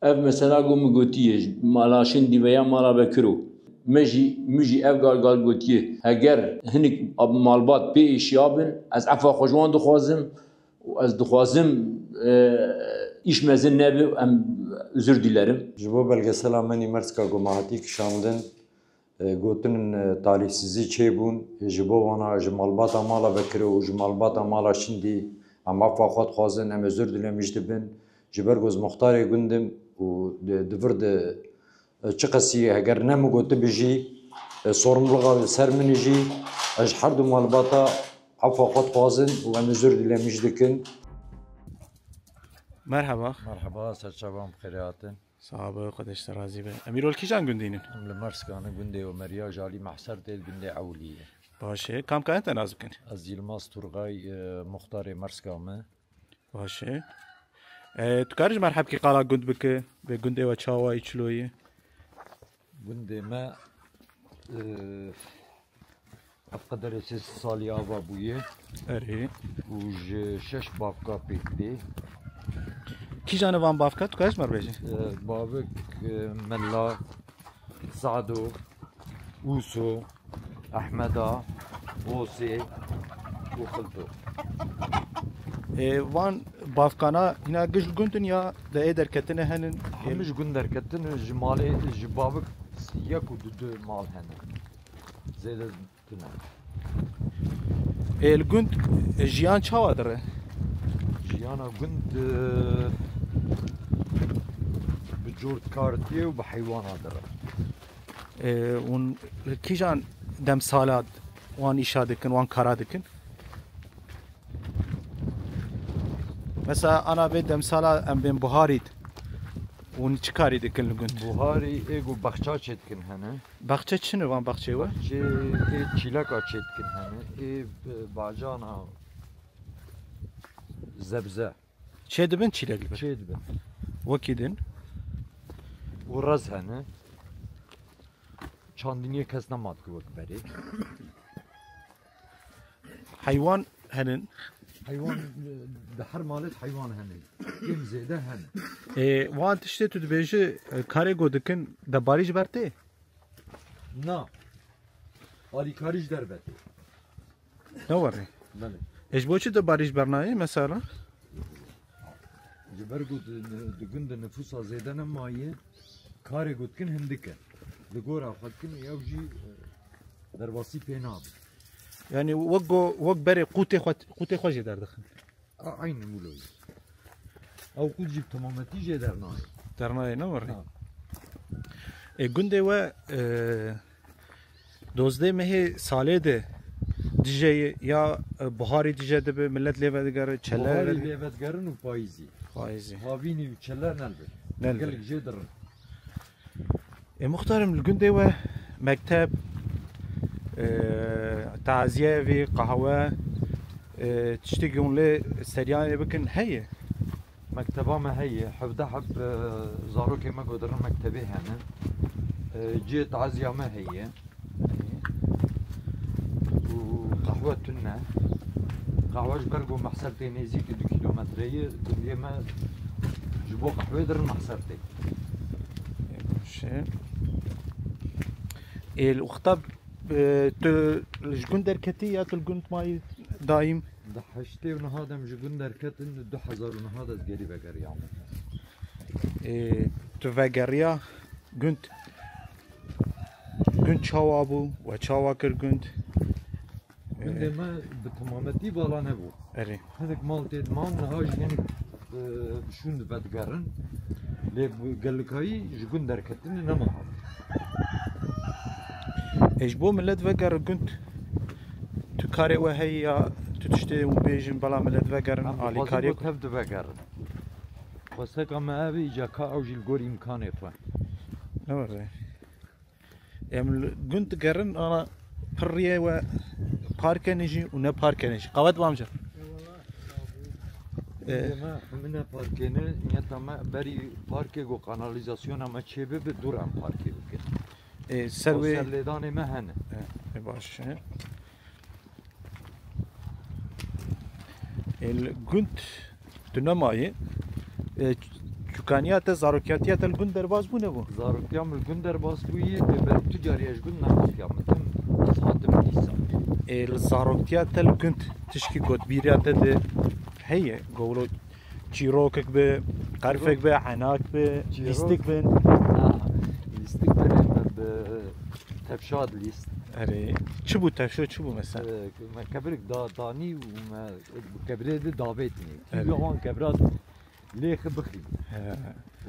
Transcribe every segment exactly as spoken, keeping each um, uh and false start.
Ev mesela ku min gotiye, mala Şindî veya mala Bekiro. Me jî, min jî ev gal gal gotiye. Heger hinek malbat pê êşiya bin, ez efa xwe ji wan dixwazim û ez dixwazim, e, îş mezin nebe, em özür dilerim. Ji bo belgesela Menî Merska ku me hatî kişandin, e, gotin, e, talihsizî çêbûn, e, ji bo wana, ji malbata mala Bekiro û ji malbata mala Şindî, em efa xwe dixwazin, em özür dilemiş dibin. Ji ber ku ez muxtarê gund im û di, di vir de, e, çiqasî heger ne min gotibî jî, e, sorumluluqa li ser min jî, ez ji her du malbata efa xwe dixwazin û em özür dilemiş dikin. Merhaba. Merhaba, serçavan bi xêrê hatin. Sağ ol, Xwedê ji te razî be. Em îro li kîjan gundî nin? Em li Merskan in, gundê Omeriya ji alî Mehser tê, gundê Ewlî ye. Baş e. Kam karin te nas bikin? Ez Yilmaz Turgay, e, muxtarê Merska me. Baş e. E, tu karî ji me re hebkî qala gund bike? Vê gundê we çawa yî, çilo yî? Gundê me, e, ev qederê sê sed salî ava bûye. Erê. Û ji şeş bavka pêk tê. Kîjan e van bavka? Tu karî ji me re bêjî? E, bavik, e, Mela, Sado, Ûso, Ehmeda, Osê û Xilto. E, van bavkana hîna giş li gund in ya de ê derketine henin? Hemî ji gund derketin, ji malê, ji bavik yek û du, du mal hene. Zêde tune. Ê, li gund, e, jiyan çawa dire? Jiyana gund, e, bi cor kartiyê û bi heywana dire. E, hûn li kîjan demsala wan îşa dikin, wan kara dikin? Mesela, ana vê demsala em bên buharî d-, hûn çi karî dikin li gund? Buharî ê ku baxça çêdikin hene. Baxçe çi ne van baxçeyê we? Çê, ê çîleka çêdikin hene. Ê, e, bacana zebze. Çê dibin çîlek li vir? Çê dibin. Wekî din? Û rez hene. Çandiniyê kes nema dike wek berê. Heywan henin? Heywan, e, di her malê de heywan hene. Kêm zêde hene. Ê, wan tiştê tu dibêjî, e, karê ku dikin, debarî ji ber tê? Na. Alîkarî ji derve tê. Ne werê? Belê. Ê, ji bo çi debarî ji ber nayê, mesela? Ji ber ku di, di gund de nifûsa zêde nemaye, karê ku dikin hindik e. Li gora xwe dikin, ew jî, e, derbasî pê nabe. Yani wek go, wek berê qûtê xwe, qûtê xwe jê derdixin. A, eynî wilo ye. Ew qût jî bi temametî jê dernayê. Dernayê ne werê? Ha. Ê, gundê we, e, dozdeh mehê salê de dije ye ya, e, buharî dije dibe, millet lê vedigere, çele Buharî lê vedigerin û payîzî. Payîzî. Havînî û çele nelbe. Nelbe. Gelek jê dirin. Ê, muxtarım, li gundê we mekteb, e, taziye evî, qehwe, e, tiştekî hûn lê seriyanê bikin heye? Mekteba me heye, hevdeh heb, e, zarokê me ku dirin mektebê hene. E, cihê taziya me heye. Û qehwe tune. Qehwe ji ber ku Mehser tê nêzîkî du kîlometre ye, gundê me ji bo qehwê dirin Mehser tê. Ê, baş e. Ê, li wexta, e, tu ji gund derketî ya tu li gund mayî daîm? Di heştê û niha de em ji gund derketin, du hezar û niha de ez gerî vegeriyame. Ê, tu vegeriya gund? Gund çawa bû? We çawa kir gund? Gundê me bi temametî vala nebû. Erê. Hinek mal tê diman, niha jî hinek, e, şûn vedigerin. Lê bi gelikayî ji gund derketinê nema hat. Ê, ji bo millet vegere gund, tu karê we heye ya tu tiştê hûn bêjin, bela millet vegerin, alîkariyê ku tev divegerin. Xwesteka me ev e, îca ka ew jî li gor îmkanê xwe. Ne were. Em li gund digerin, ana pirriyê we parkene jî û ne parkene jî. Qawet bamca. Eyvallah. E, me hemine parkê ne, niyeta me berî parkê ku kanalîzasyona me çê bibe, dûr em parkê bikin. E, ser wê ser lêdanê me hene. E, e, baş e. Ê, li gund tu nemayî, e, ç-, Çokaniya te, zarokiyatiya te li gund derbas bûne bû? Zarokiya min li gund derbas bûyî, lê ber tu cariya ji gund nehastiya min tim, ez hatim dîsa. Ê, li zaroktiya te li gund tişkî ku di bîra te de heye, gowro çîrokek be, qerfek be, enak be, Çîrok. Lîstik bin. Ha, lîstik bin, em bi tevşa dilîst. Erê, çi bû tevşo, çi bû mesela? Ee, me kevirek da, danî û me bi kevirê de davêtinê. Erê. Tî wan kevira lêxi bixî. He.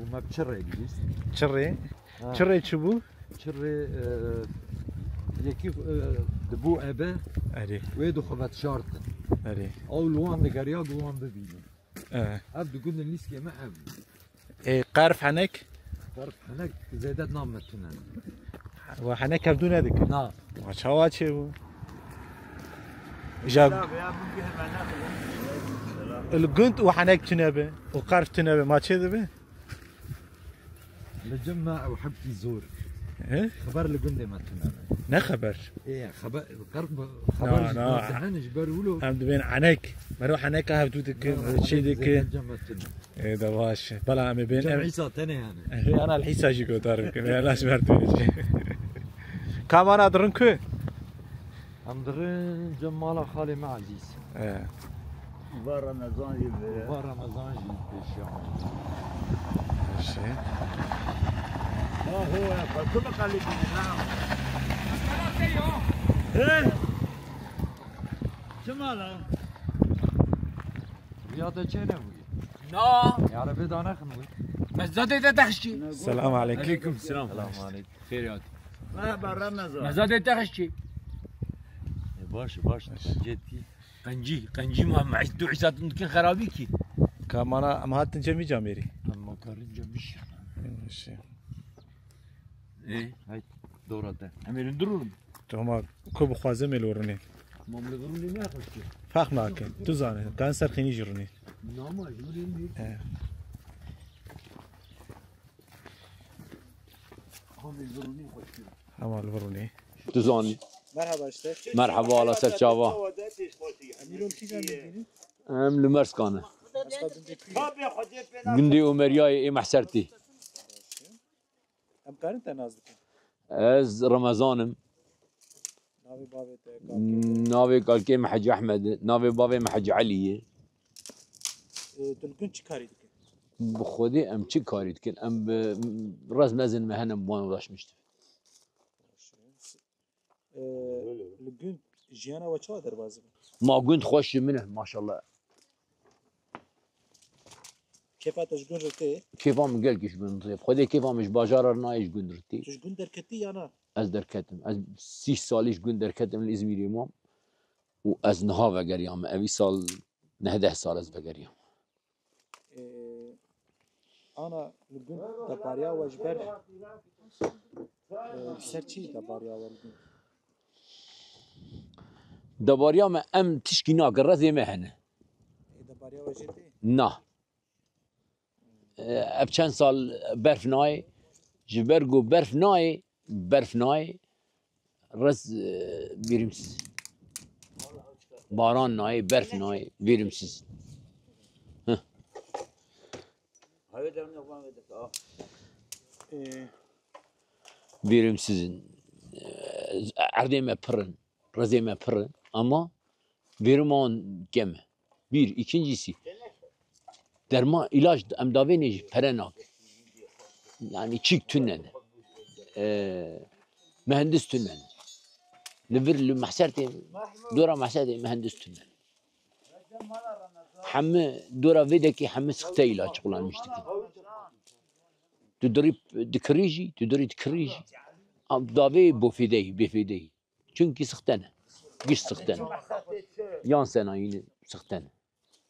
Û me bi çirê dilîst. Çirê? Ha. Çirê çi bû? Çirê, e, yekî, e, dibû ebe, Erê. Wê dixwe vetişartin. Erê. Ew li wan digeriya ku wan bibînin. E. Ev di gundin lîskê me ev bû. Ê, qerf henek? Qerf henek zêde nam me tune. Wa henek hevdû nedikin? Na. Wa çawa çêbû? Ja. Li gund û henek tune be û qerf tune be, ma çê dibe? Li cem me ew hebkî zor. He? Xeber li gundê me tune be. Ne xeber? Ê, xeber, qerf, xeber Na, jî na. Hene ji ber wilo. Em dibên henek. Mero heneka hevdû dikin, Na, mero çê henek dikin. Zêde cem me tune. Ê, de baş. Bela em ê bên Cem em Îsa tenê hene. Em ê ana li Îsa jî gotar bikin. Ê, ana ji ber tu jî. Kamana dirin ku? Em dirin cem mala xalê me Ezîz. Ê. Va Remezan jî vê. Va Remezan jî pêşiya. Şey. Aho ya, xwe tu bi qelî bînî, ha? He? Çima la? Riya te çê nebûyî? Na. Yare vê danexin wî. Mezadê te texşî. Selam aleyküm. Aleyküm selam. Selam aleyküm. Xêr hatî. Merhaba Ramazan. Mezadê texşî. E, baş, baş. Baş. Ciddi. Qencî, qencî ma, ma, tu îsatin dikin xerabî kî. Ka mana em hatin cemî camêrî. Em ma karin cemî şi. Ê, hay, dora te. Em ê li durun. Toma ku bixwazim ê li rûnê. Mam li durun ne xweş ki. Fehm nake. Tu zane. Kan ser xênî jî rûnê. Nama, jûrê mi? He. Hamê li durun xweş ki. Ama li rûnê. Tu zanî. Merhaba işte. Merhaba, ala ser çava. Emirol kîjan dibînî? Em li Merskan e. Gundê Omeriyayê ê Mehsertê. Em karin te nas bikin? Ez Remezan im. Navê bavê te, kalkê te? Navê kalkê min Hecî Ehmed e. Navê bavê min Hecî Elî ye. E, tu li gund çi karî dikin? Bi Xwedê em çi karî dikin? Em bi rez mezin me hene bi wan uğraşmıştık. E, li gund jiyana we çawa derbas dibe? Ma gund xweş ji min e, maşallah. Kêfa te ji gund re tê? Kêfa min gelkî ji gund re tê. Xwedê kêfa min ji bajara re nayê, ji gund re tê. Tu ji gund derketî ya na? Ez derketim. Ez sîh salî ji gund derketim, li Îzmîrê mam. Û ez niha vegeriyame. Ev îsal neh deh sal ez vegeriyame. Ee, ana li gund depariya we ji ber, ee, ser çi depariya we li gund? Debariya me em tişkî nake, rezê me hene. Ê, debariya we jê tê? Na. Ee, ev çend sal berf nayê. Ji ber ku berf nayê, berf nayê. Rez, e, verimsiz. Baran nayê, berf nayê, verimsiz. Heh. Ee, Verimsiz in. E, erdê me pir in, rezê me pir in. Ama verim an kem e. Bir, ikincisi. Derman, ilaç em davênê jî pere nake. Yani çîk tune ne. Ee, mühendis tune ne. Li vir li Mehsertê, dora Mehsertê mühendis tune ne. Hemî dora vê dekê hemî sixte ilaç kullanmış dikin. Tu dirî dikirî jî, tu dirî dikirî jî. Am davê bofêdeyî, bêfêdeyî. Çunkî sixte ne. Giş sixte ne. Yan senayî ne, sixte ne.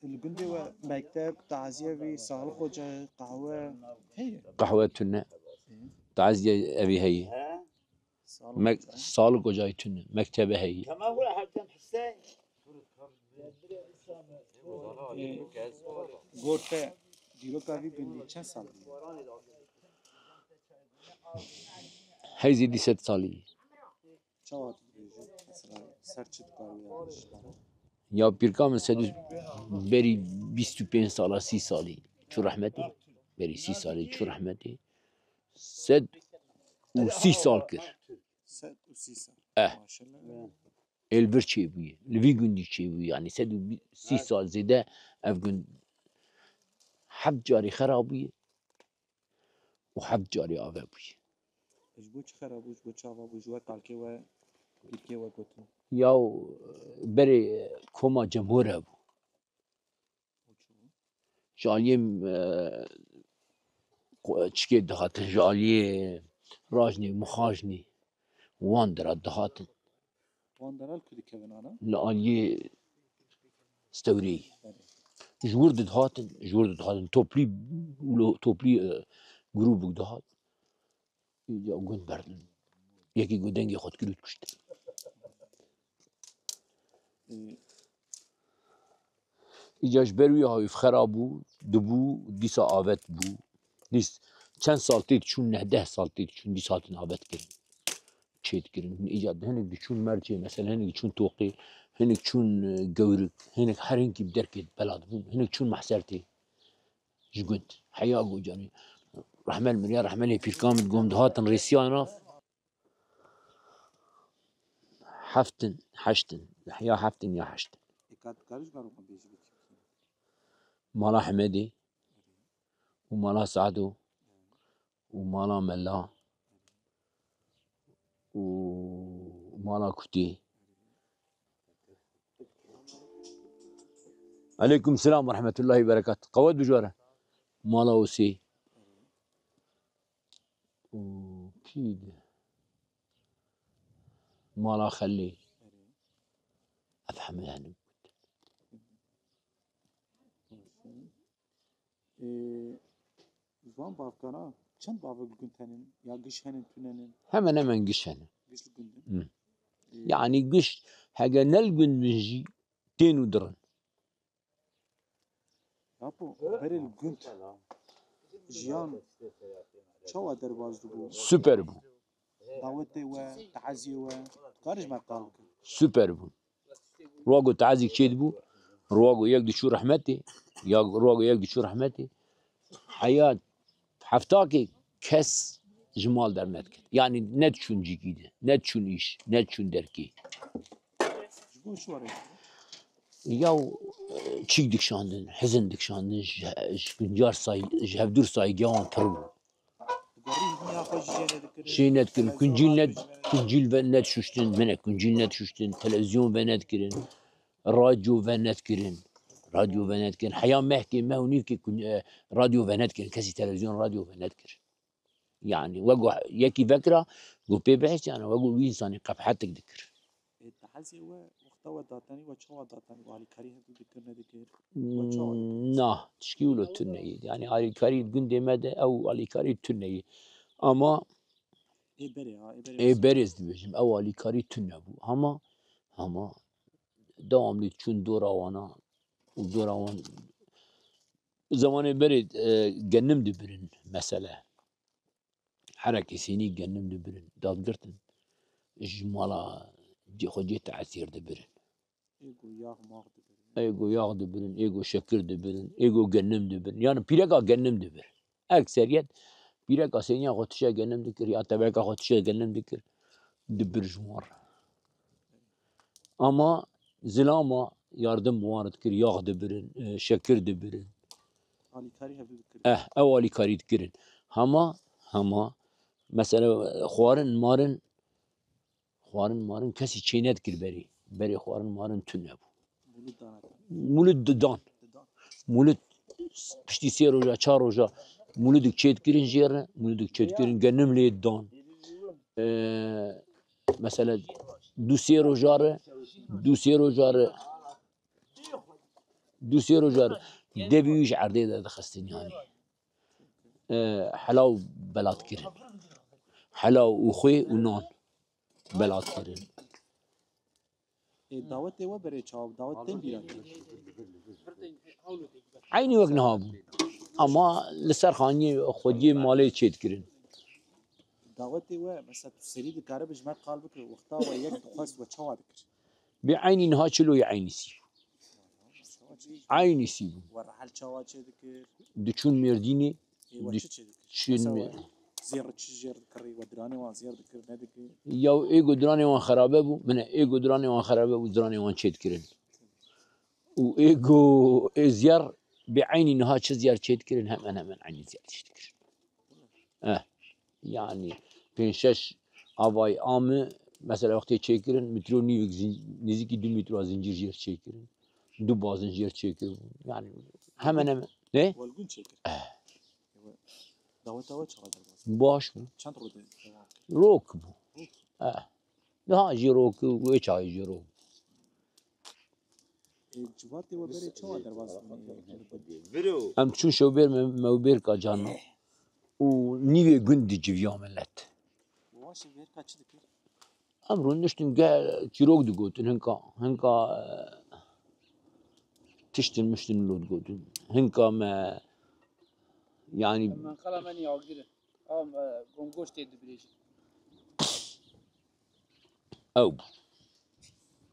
Li gundê we mekteb, taziye vî, saxlix ocayê, qehwe heye? Qehwe tune. Taziye evî heye. Saxlix Mek-, ocayê. Saxlix ocayê tune. Mektebe heye. Ê, gor te dîroka vî gundî çend sal bû? Heyzî dî sed salî. Çawa tu dibêjî? Mesela ser çi dikar wî yanlış dikar? Ya pîrka min sedû berî bîst û pênc sala, sî salî çû rehmetê. Berî sî salê çû rehmetê. Sed û sî sal kir. Sed û sî sal. Eh. Maşallah. Ê li vir çêbûye. Li vî gundî çêbûye. Yanî sed û sî sal zêde ev gund heft carî xera bûye û heft carî ave bûye. Ji bo çi xera bû, ji bo çava bû, ji we kalkê we, pîrkê we gotin? Yaw, berê koma cemhûr hebû. Ji aliyê, e, qu-, çikê dihatin, ji aliyê rajnî, mixajnî, wan dira dihatin. Wan dera li ku dikevin ana? Li aliyê Stewreyê. Belê. Ji wir dihatin, ji wir dihatin. Toplî, lo-, toplî, e, grûbik dihat. Îca gund berdin. Yekî ku dengê xwe dikir û dikuşt. Îca ji ber wî hawî xera bû, dibû, dîsa avet bû. Dîs çend sal tê diçûn, neh deh sal tê diçûn, dîs hatin avet kirin. Çê dikirin. Îca hinek diçûn Mercê, mesela hinek diçûn Toqê, hinek çûn, e, Gewrik, hinek her hinkî bi derkê bela dibûn, hinek çûn Mehsertê. Ji gund. Heya go canî. Rehmel miriya, rehmelê pîrka min gom dihatin rêsiya nav. Heftin, heştin. Ya heftin ya heştin. Ê, ka dikarî ji ber xwe bêjî bikî? Mala Hemedê û mala Sado û mala Mela û mala Kutê. Aleykum selam ve rahmetullahi ve berekat. Qewet bijware. Mala Osê. Û kî di? Mala Xelê. Ev hemû yani. Ê, van bavkana, çend bavek li gund henin? Ya giş henin, tune nin? Hemen hemen giş henin. Giş li gund in? Hı. Ê, yani giş, hege ne li gund bin jî tên û dirin. Apo, berê li gund jiyan çawa derbas dibû? Super bû. Dawetê we, taziyê we, dikare ji me qal bike? Super bû. Ruha ku tazîk çêdibû, ruha ku yek diçû rehmetê, ya ruha ku yek diçû rehmetê, heya heftakê kes ji mal dernedikir. Yani ne diçûn cîkî de, ne diçûn îş, ne diçûn derkê. Ji bo çi were? Ya, e, çîk dikişandin, hizin dikişandin, ji, ji guncar say-, ji hevdûr saygîya wan pir bû. Digerîn dinya xwe jî jê nedikirin. Jê nedikirin. Kuncîl ned-, kuncîl ve nedişuştin, mene kuncîl nedişuştin, televîzyon venedikirin, radyo venedikirin. Radyo venedikirin. Heya mehkê meh û nîvkê kun-, e, radyo venedikirin. Kesî televîzyon, radyo venedikirin. Yani, wego yekî vekira, go pê bihîstiyan, wego wî însanî qebhetik dikir. Ê, taziyê we, wexta we datenî, we çawa datenî, we alîkarî hevdû dikir, nedikir? We çawa dikir? Na, tişkî wilo tune ye. Yani, alîkarî gundê me de ew alîkarî tune ye. Ama Ê berê, ha, ê berê ê berê ez dibêjim, ew alîkarî tune bû. Ama, ama, dewamlî çûn dora wana û dora wan. Zemanê berê, e, genim dibirin mesele. Herekî sînî genim dibirin, dadgirtin. Ji mala cê xwe cê tesîr dibirin. Ê go yax max dibirin. Ê go yax dibirin, ê go şekir dibirin, ê go genim dibirin. Yani pîreka genim dibir. Ekseriyet pîreka sêniya xwe tişe genim dikir, ya teveka xwe tişe genim dikir. Dibir ji wan re. Ama zilama yardim wan re dikir, yax dibirin, e, şekir dibirin. Alîkarî hevdû dikir. Eh, ew alîkarî dikirin. Hema, hema, mesela, xwarin, marin, xwarin, marin kesî çê nedikir berê. Berê xwarin, marin tune bû. Mûlid dana. Mûlid didan. Didan. Mûlid piştî sê roja, çar roja mûlidik çêdikirin jê re, mûlidik çêdikirin, genim lê didan. Ee, mesela du sê roja re, du sê roja re, du sê roja re devî wî ji erdê de dixistin yani. Ee, helaw belat kirin. Helaw û xwê û nan belat kirin. Ê, dawetê we berê çawa bû? Dawet tên bîra kir? Eynî wek niha bû. Ama li ser xaniyê xwediyê malê çêdikirin. Dawetê we, mesela tu serî dikare bi ji me qal bike, wexta we yek dixwest we çawa dikir? Bê eynî niha çilo ye eynî sî bû. Eynî sî bû. We rehel çawa çêdikir? Diçûn Mêrdînê, Ê, we çi çêdikir? Çi Mesela mi- we zêr çi jêr dikirî, we diranê wan zêr dikir, nedikir? Ya ê ku diranê wan xerabe bû, min ê ku diranê wan xerabe bû, diranê wan çêdikirin. Û ê ku ê zêr bi eynî niha çi zêr çêdikirin, hemen hemen eynî zêr çêdikirin. Eh, yani pênc şeş avay amî, mesela wextê çêkirin, metro nîvik zin-, nêzîkî du metro zincîr jêr çêkirin. Du bazin jêr çêkirin. Yani hemen hemen. Ne? Welgûn çêkir. Eh. Daweta we çawa derbas? Baş bû. Çend rode devam kir? Rok bû. Rok? Eh. Daha jî rok, wê çayê jî rok. Ê, civatê we berê çawa derbas bûne? Em çûn şewbêr me, mewbêrka carna û nîvê gund diciviya millet. Wan şewbêrka çi dikir? Em rûniştin ge çîrok digotin, hinka, hinka, e, tiştin miştin lo digotin. Hinka me, yani Menqela me nî agir e. Am, e, gongoş tê dibirêjin. Ew bû.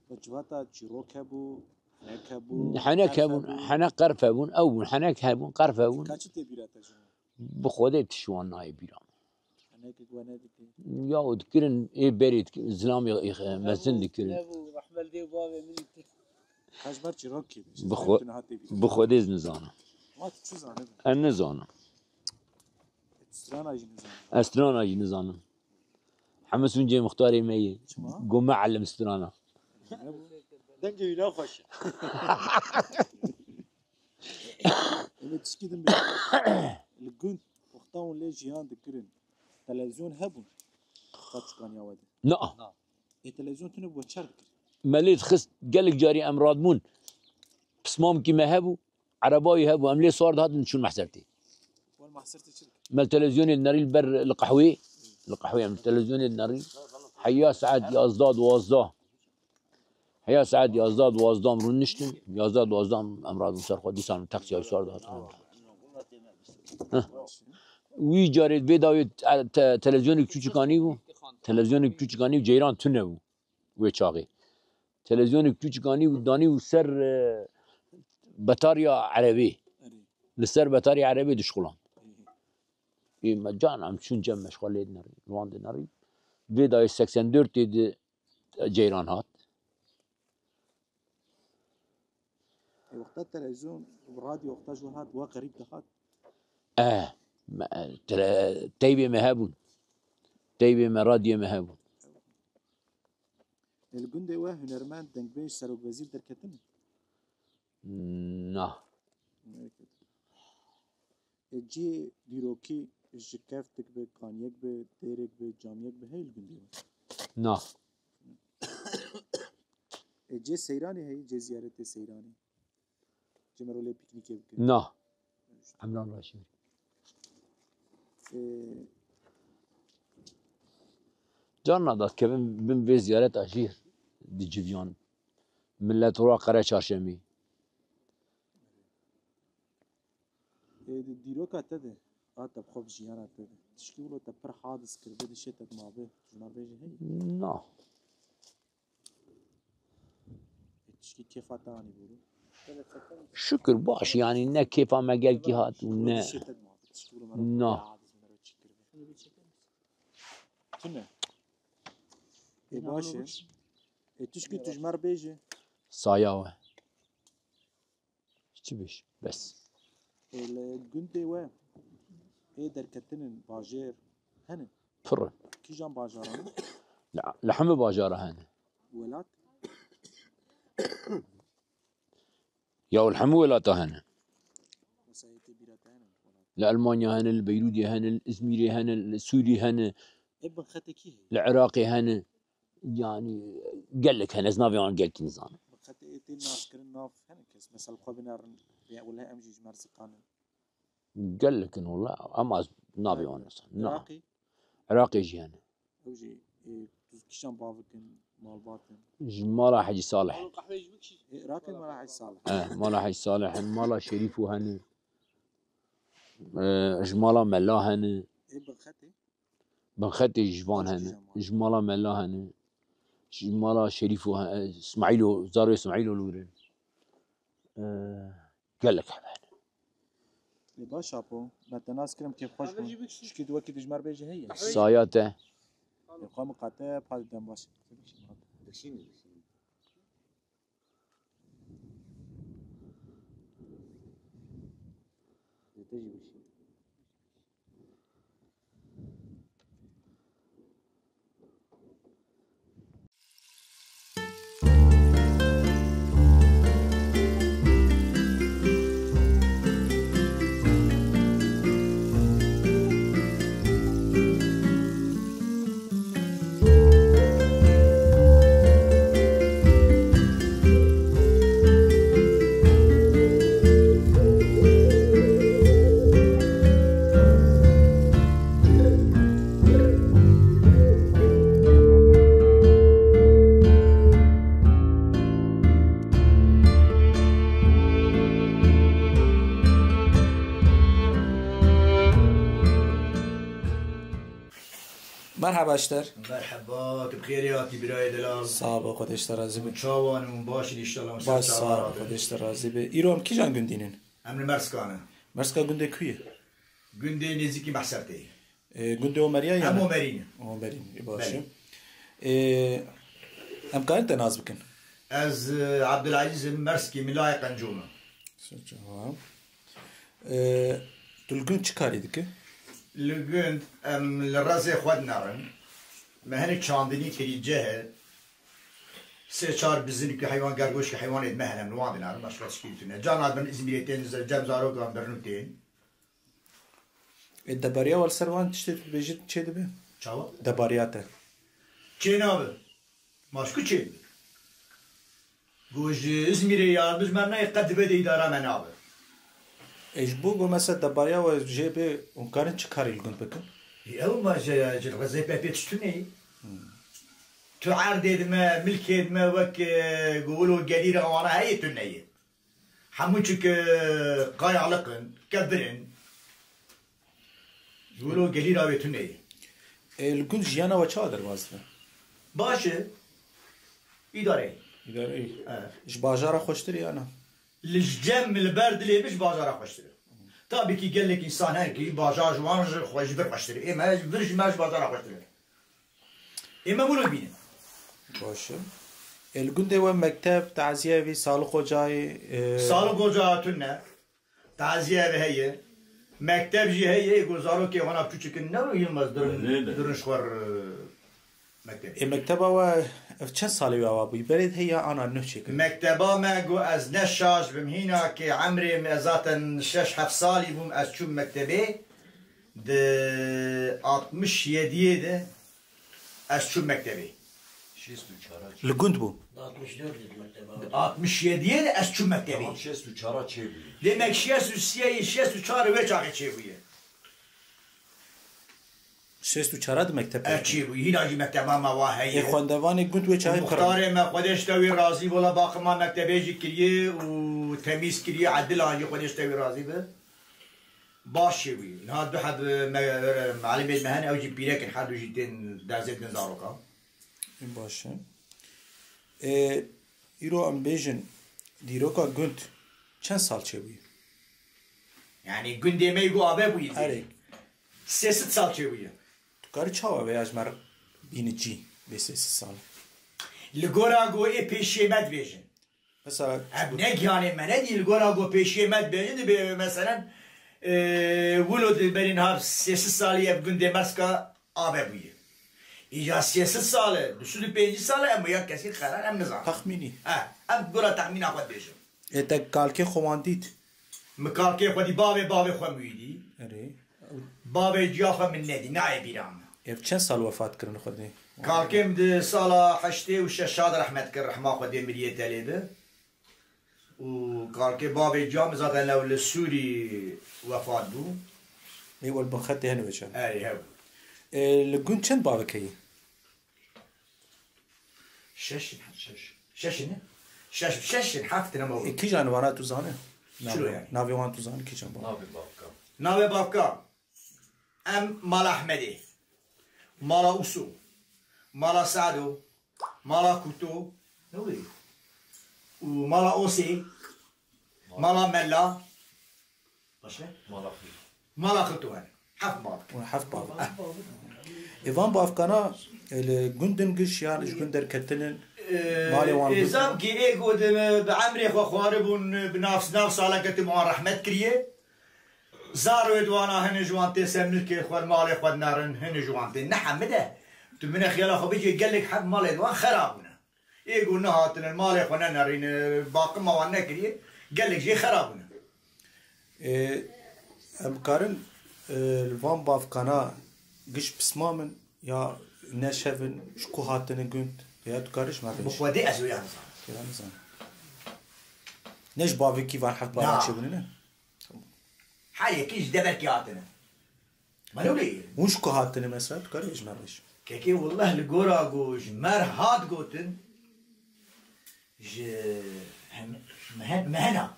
Bi civata çîrok hebû, henek hebû, Henek qerf hebûn, hebû. Henek qerf hebûn, ew bûn, henek hebûn, qerf hebûn. Ka çi tê bîra te ji wan? Bi Xwedê tişt wan nayê bîra min. Henekek we nedikir? Ya û dikirin, ê berê dikirin, zilamê, ê, mezin dikirin. Hebû, rehmet dê bavê min. Ka ji ber çîrok kê bî? Bi Xwe-, Tu niha tê bîra. Bi Xwedê ez nizanim. Ma tu çi zanibî? Ez nizanim. Tu strana jî nizanim. Ez strana jî nizanim. Hemû sûncê muxtarê me yê. Çima? Go me elim strana. Dengê wî ne xweş e. Ê, tişkî din bê. Li gund wexta hûn lê jiyan dikirin, televîzyon hebûn? Wexta çûkaniya we de. Na. Ê, televîzyon tune bû, we çer dikir? Me lê dixist, gelek carî em radibûn. Pismamkî me hebû. Erebawî hebû, em lê sar dihatin çûn Mehsertê. Wan Mehsertê çi dikir? Me televizyonê dinerî li ber li qehwê, li qehwê em televizyonê dinerî. Heya saet yazda, duwazda. Heya saet yazda, duwazda em rûniştin. Yazda, duwazda em, em radin ser xwe, dîsan taksiya wî sar dihatin. Heh. Wî carê vê dawê te-, te-, televizyonek çûçikanî bû. Televizyonek çûçikanî bû, ceyran tune bû. Wê çaxê. Televîzyonê kiçikanî û danî û ser, e, betarya erebê. Erê. Li ser betarya erebê dişuxulan. Erê. Ê me can em çûn cem me ji xwe lê dinerî, li wan dinerî. Vê dayê seksen dört tê di ceyran hat. Ê, wexta televîzyon, radyo wexta ji we hat, we xerîb dihat? Eh, me, tele-, teybê me hebûn. Teybê me, radyê me hebûn. Ê, li gundê we hunermend, dengbêj, serokvezîr derketine? Na. Derketine. Ê, cihê dîrokî ji keftik bi, kaniyek bi, dêrek bi, camiyek bi heye li gundê we? Na. Ê, cihê seyranê heye, cihê ziyaretê seyranê? Cihê me ro lê pîknîkê bikin? Na. Emran Raşî. Ê, Carna da dikevin bin vê ziyareta jî diciviyan. Millet ora Qere Çarşemî. Ê, di dîroka te de, a te bi xwe bi jiyana te de, tişkî wilo te pir hadis kiribe, dişê te dimabe, ji me re bêje heye? Na. Ê, tişkî kêfa te anî bû? Şükür baş, yani ne kêfa me gelkî hat û ne. Dişê te dimabe, tişkî wilo me re Na. Hadis me re çi kiribe? Tune. Ê, baş e. Ê, tişkî tu ji me re bêje? Saya we. Çi bêj? Bes. Ê, li gundê we, ê derketinin bajêr hene? Pir in. Kîjan bajaran in? Li, li hemî bajara hene. Welat? Ya li hemî welata hene. Mesela yê tê bîra te hene welat? Li Elmanya hene, li Beyrûdê hene, li Îzmîrê hene, li Sûrî hene. Ê, bin xetê kî heye? Li Iraqê hene. Yani gelek hene, ez navê wan gelkî nizanim. Bi xetê ê tê naskirin nav hene kes. Mesela xwe binerin, bê wele em jî ji me re ziqanin. Gelek in wele, ama ez navê wan nizanim. Na. Iraqê? Iraqê jî hene. Ew jî, ê, tu kîjan bavik in, malbat in? Ji mala Hecî Salih. Ê, Iraqê mala Hecî Salih. Eh, mala Hecî Salih hene, mala Şerîfo hene. Eh, ji mala Mela hene. Ê, bi xetê? Binxetê ji van hene, ji mala Mela hene, ji mala Şerîfo he-, Smaîlo, zarê Smaîlo li wir in. Eee, gelek hebe hene. Ê baş apo, me te nas kirim kêfxweş bû. Şikî tu wekî dijmer bêjî heye. Saya te. Ê xwe miqate, padî dem baş. Merhaba Eşter. Merheba, tu bi xêrê hatî birayê delal. Sağ ol, Xwedê ji te razî be. Çawan û baş in înşallah. Baş, sağ ol, Xwedê ji te razî be. Îro em kîjan gundî ne? Em li Merska ne. Merska gundê ku ye? Gundê nêzîkî Mehsertê. E, gundê Omeriya ya? Em Omerî ne. Omerî ne, e, baş e. Belê. E, em karin te nas bikin? Ez, e, Abdulaziz im, Merskî, Milayê Qenco me. Tamam. E, tu li gund çi karî dike? Li gund em li rezê xwe dinerin. Me hinek çandinî kirî cihê. Sê çar bizin ku heywan gergoş ku heywanê me hene, em li wan dinerin. Başqa tişkî tune. Cana bin Îzmîrê tên, cem zarokan birin û tên. Ê, debariya we li ser wan tiştê tu dibêjî çê dibe? Çawa? Debariya te. Çê nabe. Ma ji ku çê dibe? Ku ji Îzmîrê yardim ji me nayê, qet dibe de îdara me nabe. Ê, ji bo ku mesela debariya we jê bê, hûn karin çi karî li gund bikin? Ê, ew ma ji, ji rezê pepê tişt tune ye. Hmm. Tu erdê dime, milkê dime wek, e, ku wilo gelîra wana heye tune ye. Hemû çike qayaliq in, kevir in. Ji wilo gelîra wê tune ye. E, li gund jiyana we çawa derbas dibe? Baş e. Îdare ye. Îdare ye. E. Ji bajara xweştir e ya na? Li cem, li ber dilê min ji bajara xweştir e. Tabî kî gelek însan hene kî bajar ji wan ji xwe, ji vir xweştir e. Ê me ji vir, ji me ji bajara xweştir e. Ê me wilo bînin. Baş e. Ê, li gundê we mekteb, taziyevî, saliq ocayê, e, Saliq ocağı tune. Taziyevî heye. Mekteb jî heye. Ê ku zarokê wana piçûk in, ne Yilmaz durin, Lê ne? Durin ji xwe re mektebê. Ê, mekteba we ev çend salê wî awa bûyî? Berê de heye ana nuh çêkir? Mekteba me ku ez ne şaş bim, hîna ki emrê me, ez zaten şeş heft salî bûm, ez çûm mektebê. Di altmış yediyê de ez çûm mektebê. Şêst û çar. Li gund bû? Di altmış dört de mekteba. Di altmış yediyê de ez çûm mektebê. Tamam, şêst û çar çêbûye. Demek şêst û sê, şêst û çar wê çaxê çêbûye. Şêst û çar de mekteb e, çêbûye. Hîna jî mekteba me wa heye. Ê, xwendevanê gund wê çaxê pir in. Muxtarê me, Xwedê ji te wî razî, wela baqima mektebê jî kiriye û temîz kiriye, edilan jî Xwedê ji te wî razî be. Baş çêbûyî. Niha du heb me, mealimê me hene, ew jî pîrek in, her du jî tên dersê din zarokan. Baş e. Ê, îro em bêjin, dîroka gund çend sal çêbûyî? Yani gundê me yê ku ave bûyî. Erê. Sê sed sal çêbûyî. Tu karî çawa vêya ji me re bînî cî, vê sê sed sal? Li gora ku ê pêşiyê me dibêjin. Mesela, em ne giyanê me nedî, li gora ku pêşiyê me dibêjin, dibê, meselen, e, wilo di berî niha sê sed salî ev gundê Merska ave bûye. Îca sê sed sal e, du sed û pêncî sal e, em ya kesî qerar em nizanin. Texmînî. E, em gora texmîna xwe dibêjin. Ê, te kalkê xwe wan dît? Min kalkê xwe dî, bavê bavê xwe min wî dî. Erê. Bavê ciya xwe min nedî, nayê bîra min. Ev çend sal wefat kirin Xwedê? Kalkê min di sala heştê û şeş de rehmet kir, rehma Xwedê miriyê te lê be. Û kalkê bavê ciya min zaten lew li Sûrî wefat bû. Ê, wel bin xetê hene weçan. Erê, hew. Ê, li gund çend bavek heyî? Şeş in, şeş. Şeş in? Şeş, şeş in, heft in ama. E, kîjan vana tu zane? Çilo yani? Navê wan tu zane kîjan vana? Navê bavka. Navê bavka. Em mala Ehmedê. Mala Uso. Mala Sado. Mala Kuto. Ne wê? Û mala Osê. Mala Mela. Baş e? Mala xwe. Mala xwe tu hene. Heft mal. Hûn heft bav. Ê, van bavkana, e, li gundin giş yan ji gund derketinin, malê wan... Ê, zam ki ê ku di, bi emrê xwe xwaribûn, bi nav, nav saleke tim wan rehmet kiriye. Zarê di wana hini ji wan tê ser milkê xwe, malê xwe dinerin, hini ji wan tê. Ne hemî de. Tu mine xiyala xwe bicî, gelek heb malê di wan xera bûne. Ê ku nehatine, malê xwe nenerîne, baqima wan nekiriye, gelek jê xera bûne. Ê, em karin, e, li van bavkana giş pismam in ya ne şev in, ji ku hatine gund, ya tu karî ji me... Bi xwedê ez wê ya nizanim. Ya nizanim. Ne ji bavekî van heft bavê çêbûne ne? Her yekî ji deverkê hatine. Melo lê. Hûn ji ku hatine mesela, tu karî ji me bêj. Kekê, willah li gora ku ji me re hat gotin, ji hem-, mehen-, mehena.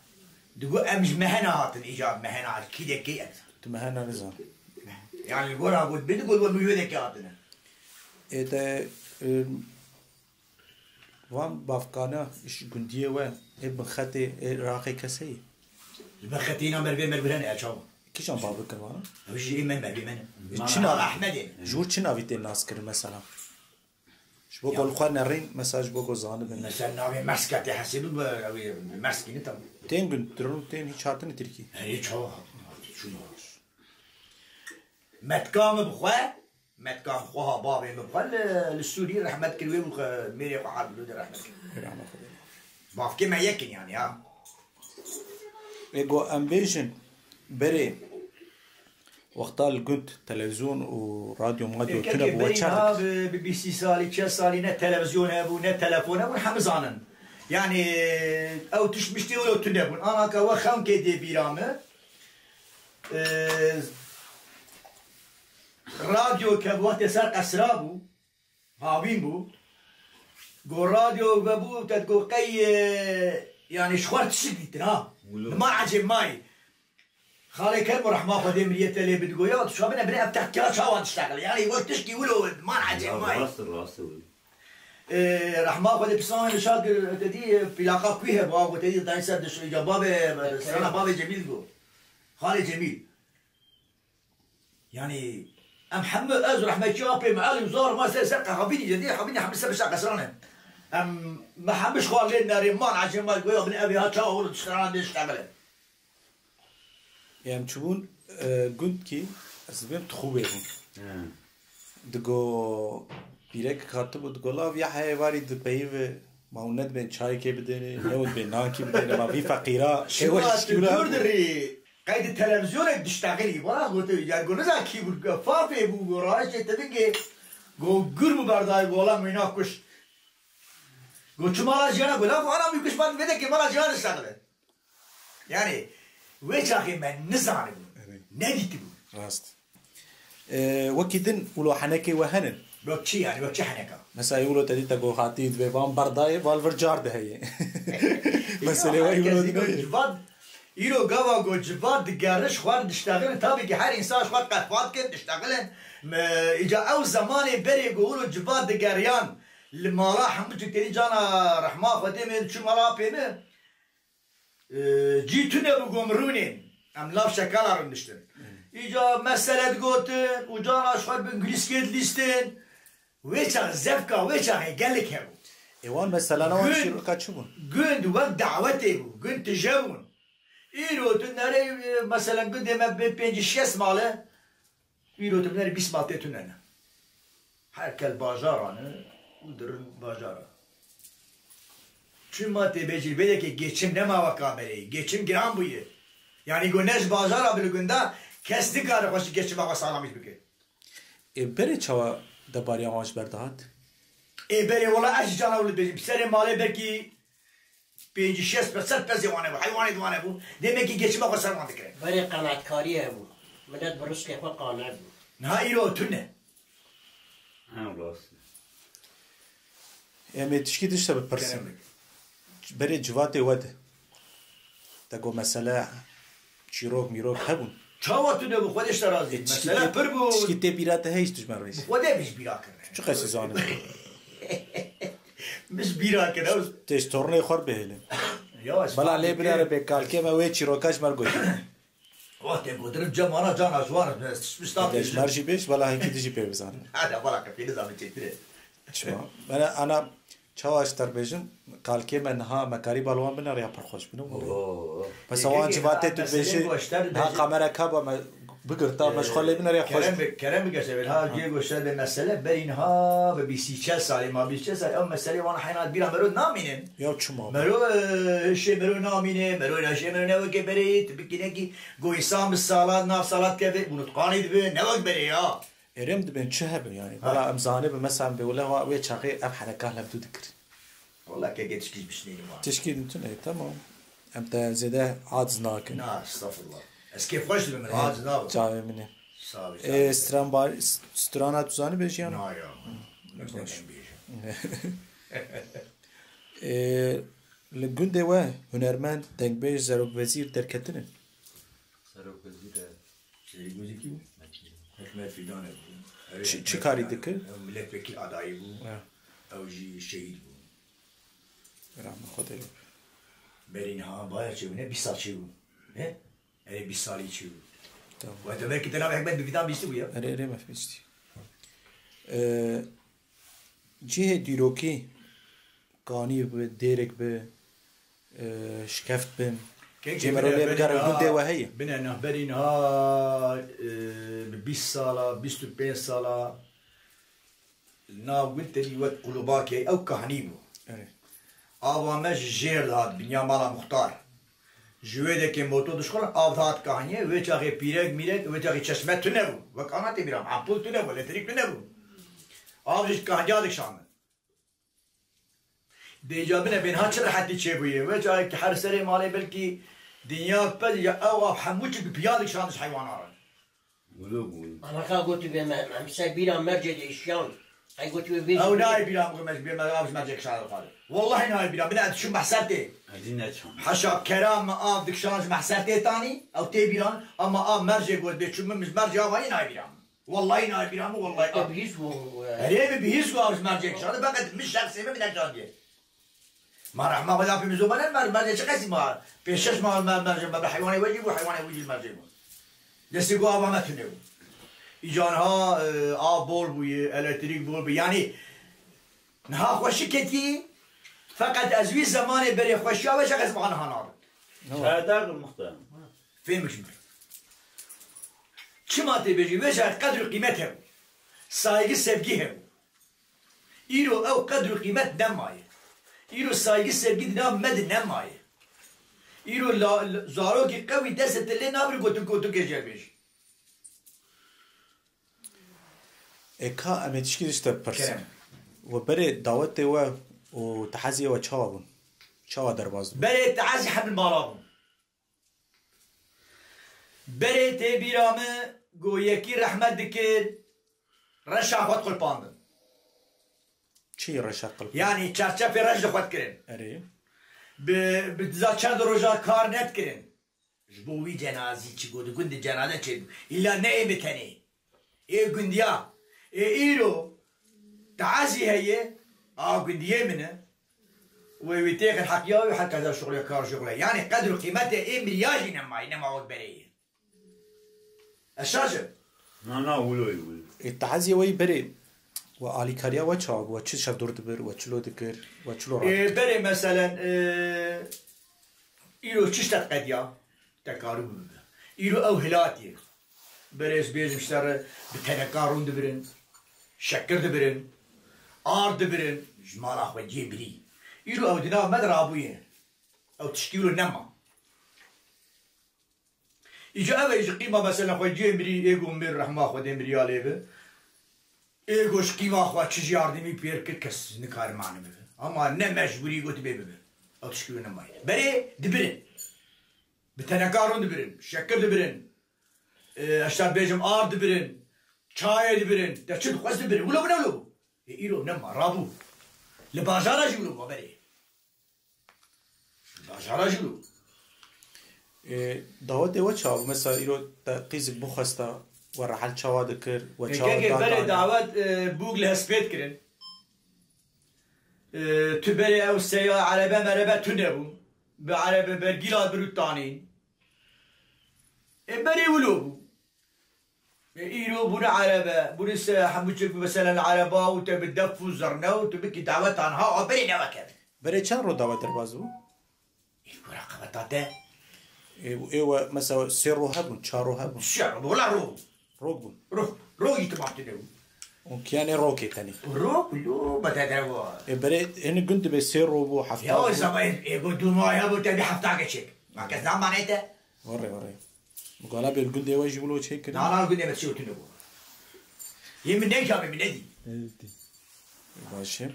Digo em ji mehena hatin, îcar mehena, kî de kê em. Tu mehena nizan. Yani li gora ku bê digo, we min wê de kê hatine. Ê te, e, Van bavkana ji gundiyê we ê bin xetê ê raxê keseyî? Ji bin xetê îna mervê mervê ne ya çawa? Kîjan bavik in vana? Ew jî ê me mervê me ne. Çi nav-, Ahmedê ne. Ji wir çi navî tên nas kirin mesela? Ji bo ku li xwe nerîn, mesela ji bo ku zanibin. Mesela navê Merska tê hesê bibe, ew ê Merskî ne tam. Tên gund, dirûn tên hiç hatine Tirkî? Erê çawa hatine, hatine, çûne. Metka min bi xwe, Metka xweha bavê min xwe li, li Sûrî rehmet kir, wê bû xwe mêrê xwe Abdulû de rehmet kir. Rahmet Xwedê. Bavkê me yek in yani ha. Ê go em bêjin, berê wexta li gund televîzyon û radyo madyo tune bû, we çar dikir. Bi, bi bîst salî, çel salî ne televîzyon hebû, ne telefon hebû, hemû zanin. Yani ew tişt miştê wilo tune bûn. Anaka we xewnkê dê bîra min. Ê, Radyo ke bi wextê ser qesra bû, havîn bû. Go radyo vebû, te digo qey, e, yani ji xwe tiştik dîtin ha. Wilo. Nima ecêb mayî. Xalê Kermo rehma Xwedê miriye te lê bidigo ya, tu şabine bine ev tehkira çawa diştexile. Yani wek tişkî wilo man ecêb mayî. Rast, rast wilo. E, rehma Xwedê pisan li şak, te dî, e, plaka kuî hebû, ago te dî dayî ser diş, îca bavê, e, strana bavê Cemîl go. Xalê Cemîl. Yani, em hemû ez rehmetçî apê me, elî zor ma ser ser qehabînî cedî, habînî hemû ser bişa qesrane. Em, me hemû ji xwe lê nerê man, ecê ma goya bin evê ha çawa wilo diştexile, diştexile. Em çûbûn, e, gund kî, ez dibêm Tixûbê bûn. He. Digo, pîrek hatibû, digo, "Lav ya heye varî di peyive, ma hûn nedibên çayekê bidêne, ne hûn dibên nankî bidêne, ma vî feqîra, şiwa şikûra." Dur dirî, qey di televîzyonek diştexilî, wala gote, ya go niza kî bû, fafê bû, go raştê tevingê, go gur bû berdayê, go lan wîna kuş. Go çi mala jiyana, go lan ana wî kuş, man vê de kê mala jiyana diştexile. Yani, wê çaxê me nizanibû, nedîtibû. Rast. Ee, wekî din wilo henekê we henin? Wek çi yani, wek çi heneka? Mesela, wilo te dî te go hatî dibê van berdayê, val vir car de heye. Meselê we wilo din heye. Civat, îro gava go civat digeriş xwar diştexilin. Tabii ki her insan xwar qehvat kin, diştexilin. Me, îca ew zemanê berê go wilo civat digeriyan, li mala hemû cik têdî cana rehma Xwedê me, çû mala apê me. Cî tune bû gomrûnên. Em lav şekala rûniştin. Îca mesele digotin û cana ji xwe bi îngilîzkê dilîstin. Wê çax zevka, wê çaxê gelek hebû. Ê wan meselana wan şîroka çi bûn? Gund wek dawetê bû. Gund tije bûn. Îro tu nerê, e, meselen gundê me bi pêncî şêst male. Îro tu binêrî bîst mal tê tune ne. Her kes bajara ne û dirin bajara. Çima tê bêjî vê yekê geçim nema weka berê. Geçim giran bûye. Yani go ne ji bajara bi li gunda kes nikare xwe ji geçima xwe salamîş bike. Ê berê çawa debariya wan ji ber dihat? Ê berê wela ez ji cana wilo dibêjim. Serê malê belkî pêncî şêst pez, sed pezê wan hebû, heywanê di wan hebû, demekî geçima xwe ser wan dikirin. Berê qenatkarî hebû. Milet bi rizqê xwe qane bû. Niha îro tune. Ew rast e. Em ê tişkî din ji te bipirsin. Kerem bike. Berê civatê we de. Te got mesele çîrok mîrok hebûn. Çawa tu de bi xwe de ji te razî? E, tişkî tê, mesele pir bû. Tişkî tê bîra te heye tu ji me re bêjî. Bi xwe de min ji bîra kirine. Çi qesî zanî? Min ji bîra kir, ew. Tê ji tornê xwe re bihêlin. Ya, ez... Bela lê binere bê kalkê me wê çîroka ji me re gotiye. Wextê gotin cem ana cana ji wan, ez tişt pişta Dê ji pêjin. Mer jî bêj, bela hinkî dijî pê bizanin. Hede, bela qefî nizam çêtir e. Çima? Bela ana çawa ji te bêjim, kalkê me niha me karî bal wan bineriya pir xweş bûne. Oo. Mesela wan civatê tu dibêjî, niha kamera kaba me bigirta, me ji xwe lê bineriya xweş. Kerem bi, kerem bi geşe ha cê goşe de mesele berî niha bi bîst çel salê ma, bîst çel salê ew meselê wan heyna bîra mero namînin. Ya çima? Mero, e, hişê mero namîne, mero hişê mero ne weke berê, tu bikîne ki go însan bi salat, nav salat keve, û nutqanî dibe, ne wek berê ya. Êrê em dibên çi hebe yani? Ha. Bela em zanibin mesela em bê wile wa wê çaxê ev hereka hevdu dikir. Wala keke tişkî ji bişnênim wa. Tişkî din tune, tamam. Em te zêde aciz nakin. Na, estağfurullah. Ez kêfxweş dibim, min aciz nabim. Çavê min e. Sağ ol, sağ ol. Ê, stran bar, s-, strana tu zanî bêjî yan? Na ya. Baş. Ê, li gundê we hunermend, dengbêj, zerokwezîr derketine? Serokwezîr e. Serê gozî kî bû? Hikmet Fidan. Hikmet Fidan e bû. Ew çi, çi karî dikir? Ew milletvekîl adayî bû. Ya. Ew jî şehîd bû. Rahme Xwedê. Berî niha baya çêbûne bîst sal çêbû. He? Erê bîst salî çêbû. Tamam. Wete belkî te navê Hikmet bi Fidan bîstî bû ya. Erê, erê me bîstî. Ee, cihê dîrokî, kanî bi, dêrek bi, e, şikeft bin. Kekê cê mero bine lê bigerin, gundê we heye? Bine nahberîn ha, e, bi bîst sala, bîst û pênc sala, li nav gund tenî wek qulubakê, ew kahnî bû. Evet. Ava me ji jêr dihat, binya mala muxtar. Ji wê dekê moto dişxulin, av dihat kahniyê, wê çaxê pîrek, mîrek, wê çaxê çeşme tune bû. Wek ana tê bîra min, ampul tune bû, elektrîk tune bû. Av jî kahniya dikişandin. Dêca bine bên ha çi rehetî çêbûye. Wê çaxê ki her serê malê belkî dinya pez ya ew av hemû çi bi piya dikişand ji heywana re. Wilo bûn. Ama ka gotî bê me, em ser bîra mercê de işiyan. Qey gotî bê bê. Ew nayê bîra min, me ji bê me av ji mercê kişand xwar. Wellahî nayê bîra. Bine ez çûm mehser tê. Ez jî neçûm. Heşa kera me av dikişand ji mehser tê tanî. Ew tê bîran. Ama av mercê got bê çûm min ji mercê avayî nayê bîra min. Wellahî nayê bîra min, wellahî. Te bihîst bû, e. Erê bi bihîst bû, av ji mercê kişand, feqet min şexsê min bi nekişandiye. Ma rehma Xwedê apê min zobane, mer, mercê çi qesî ma? Pêş şeş ma mer, mercê me bi heywanê we jî bû, heywanê wî jî mercê bû. Destê ku ava me tune bû. Îca niha, e, av bol bûye, elektrîk bol bûye. Yanî niha xweşik ketî, feqet ez wî zemanê berê xweşiya we çi qesî ma niha nabim. Çaredarî muhterem. Fêhmik ji min. Çima tê bêjî, wê çaxê qedr û qîmet hebû. Saygı, sevgi hebû. Îro ew qedr û qîmet nemaye. Îro saygı, sevgi di nav me de nemaye. Îro la, la, zarokî qewî destê te lê nabir gotin gotin kê jê bêjî. Ê ka em ê tişkî ji te bipirsin. Kerem. We berê dawetê we û teheziyê we çawa bûn? Çawa derbas bûn? Berê tehezî hemil mala bûn. Berê tê bîra min, ku yekî rehmet dikir, reşa xwe diqulpandin. Çi reşa qulpandin? Yanî çarçefê reş li xwe dikirin. Erê. Bi, bi diza çend roja kar nedikirin. Ji bo wî cenazî çi got, gund di cenaze çêdibû. Îlla ne ê min tenê. Ê gundiya, ê îro teazî heye, a gundiyê min e. Wê wî têxin heqiya wî, her kes şixulê kar şixulê. Yanî qedr û qîmetê ê miriya jî nemaye, nema wek berê ye. Ez şaş im. Na, na, wilo ye, wilo. Ê teazî weyî berê, we alîkariya we çawa bû? We çi şevdor dibir, we çilo dikir, we çilo Ê, radikir? Berê meselen, ê, îro çi ştet qediya? Te karû bibe. Îro ew hilatî. Berê ez bêjim ji te re bi teneka rûn dibirin, şekir dibirin, ard dibirin, ji mala xwe cê birî. Îro ew di nav me de rabûye. Ew tişkî wilo nema. Îca ev e ji qîma mesela xwe cê mirî, ê go mir rehma Xwedê miriya lê bi. Ê go ji qîma xwe çi ji yardimî pêr kir, kes nikare mane bibe. Ama ne mecbûrî got bê bibe. Ew tişkî wê nemaye. Berê dibirin. Bi teneka rûn dibirin, şekir dibirin. Ê, ez şer bêjim, ard dibirin, çayê dibirin, te çi dixwest dibirin. Wilo bû, ne wilo bû. Ê, îro nema, rabû. Li bajara jî wilo bû, berê. Li bajara jî wilo bû. Ê, dawetê we çawa bû? Mesela îro te qîzik bixwesta, we rehel çawa dikir, we çawa Kekê berê dagane? Dawet, ê, bûk li hespê dikirin. Ê, tu berê ew seya erebe merebe tune bû. Bi erebe bergîla birûtanîn. Ê berê wilo bû. Ê îro bûne erebe, bûne se hemû çek mesela li ereba û te bi def û zirne û tu bikî dawetan ha, a berê ne weke. Berê çend ro dawet derbas bû? Ê wira qebeta te. Ê, ê we mesela sê ro hebûn, çar ro hebûn. Sê ro, wila ro. Rok bûn. Ro, ro îtimam tune bû. Û kiyanê rokê tenê. Ro, lo, bete de wa. Ê berê, hini gund dibe sê ro bû, hefta Ya, ro. Zaman, ê, ê, bu dünyaya bu te bir hafta geçecek. Ma kes zaman ete. Warê, warê. Mugala bê li gundê we jî wilo çêkirin? Na, na, gundê me tiştê tune bû. Yê min neyka be, min nedî. Baş e.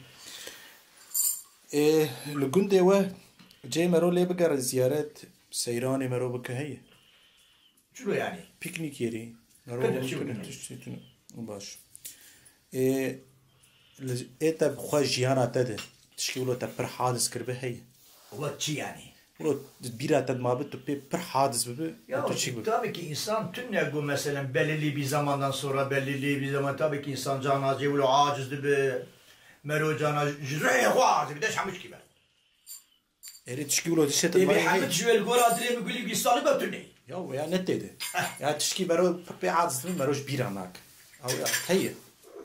Ê, li gundê we cê mero lê bigerin ziyaret, seyranê mero bike heye? Çilo yani? Piknik yerî. Mero Pek de bike çilo tune. Tiştê tune. Baş. Ê, li, ê te bi xwe jiyana te de tişkî wilo te pir hadis kiribe heye? Wek çi yani? Wilo bîra te dima bi tu pê pir hadis bibi, Ya, tu çi bibi? Tabii ki insan tune go mesela belirli bir zamandan sonra belirli bir zaman tabii ki insan canacı wilo aciz dibi. Mero cana ji rehê xwe aciz bi de hemû çikî be. Erê tişkî wilo dişê te Ê, bi hemû çi wê li gora dilê min gulî gîstalî be tune. Ya, ya ne tê de. Eh. Ya tişkî mero pê aciz dibi, mero ji bîra nak. Ew ya heye.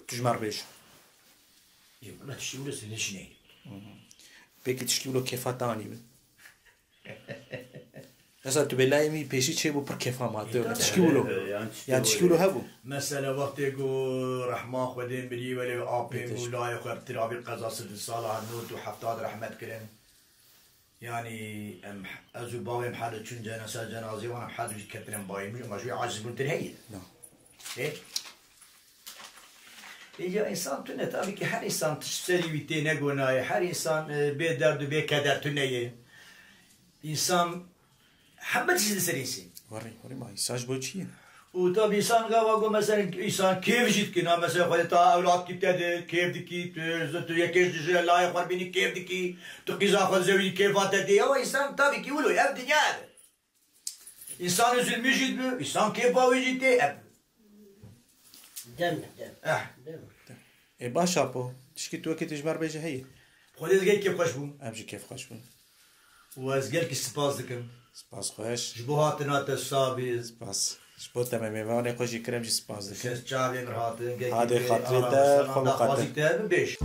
Tu ji me re bêj. Ê, wila tişkî wilo sê neşineyî. Peki tişkî wilo kêfa te anî bi? Mesela tu bê layê min pêşî çêbû pir kêfa ma te. Tişkî wilo. Yan tişkî wilo hebû. Mesela wextê ku rehma Xwedê mirî welê apê Pêşî. Û layê xwe bi tiravî qeza sed sala nod û hefta de rehmet kirin. Yani em, ez û bavê em her du çûn cena-, ser cenazê wan em her du jî ketine bayî min, ma ji wê aciz bûn tir heye. Na. Ê? Ê, ya insan tune, tabii ki her insan tişt serî wî tê negonayê, her insan, e, bê derd û bê keder tune ye. İnsan hemû tişt li ser însan. Warî, warî ma însan ji bo çi ye? Û tabii insan gava go mesela insan kêf jî dikî, na mesela xwedê ta ewlad kî te de kêf dikî, tu, tu yekê ji layê xwe bînî kêf dikî, tu qîza xwe zewî kêfa te tê. Ya insan tabii ki wilo ev dinya ev. İnsan zulmî jî dibi, insan kêfa wî jî tê ev. Dem, dem. Eh. Dem. Ê baş apo, tişkî tu wekî tu ji me re bêje heye? Xwedê ez gelkî kêfxweş bûm. Em jî kêfxweş bûn. Û ez gelkî spas dikim. Spas xweş. Ji bo hatina te sax bî. Spas. Ji bo te me mêvanê xwe jî kir, em jî spas dikin. Kes çavê min hatin, gelkî Hadê bê xatirê te, arabasana xwe daxwazî biqate. Te bibêj.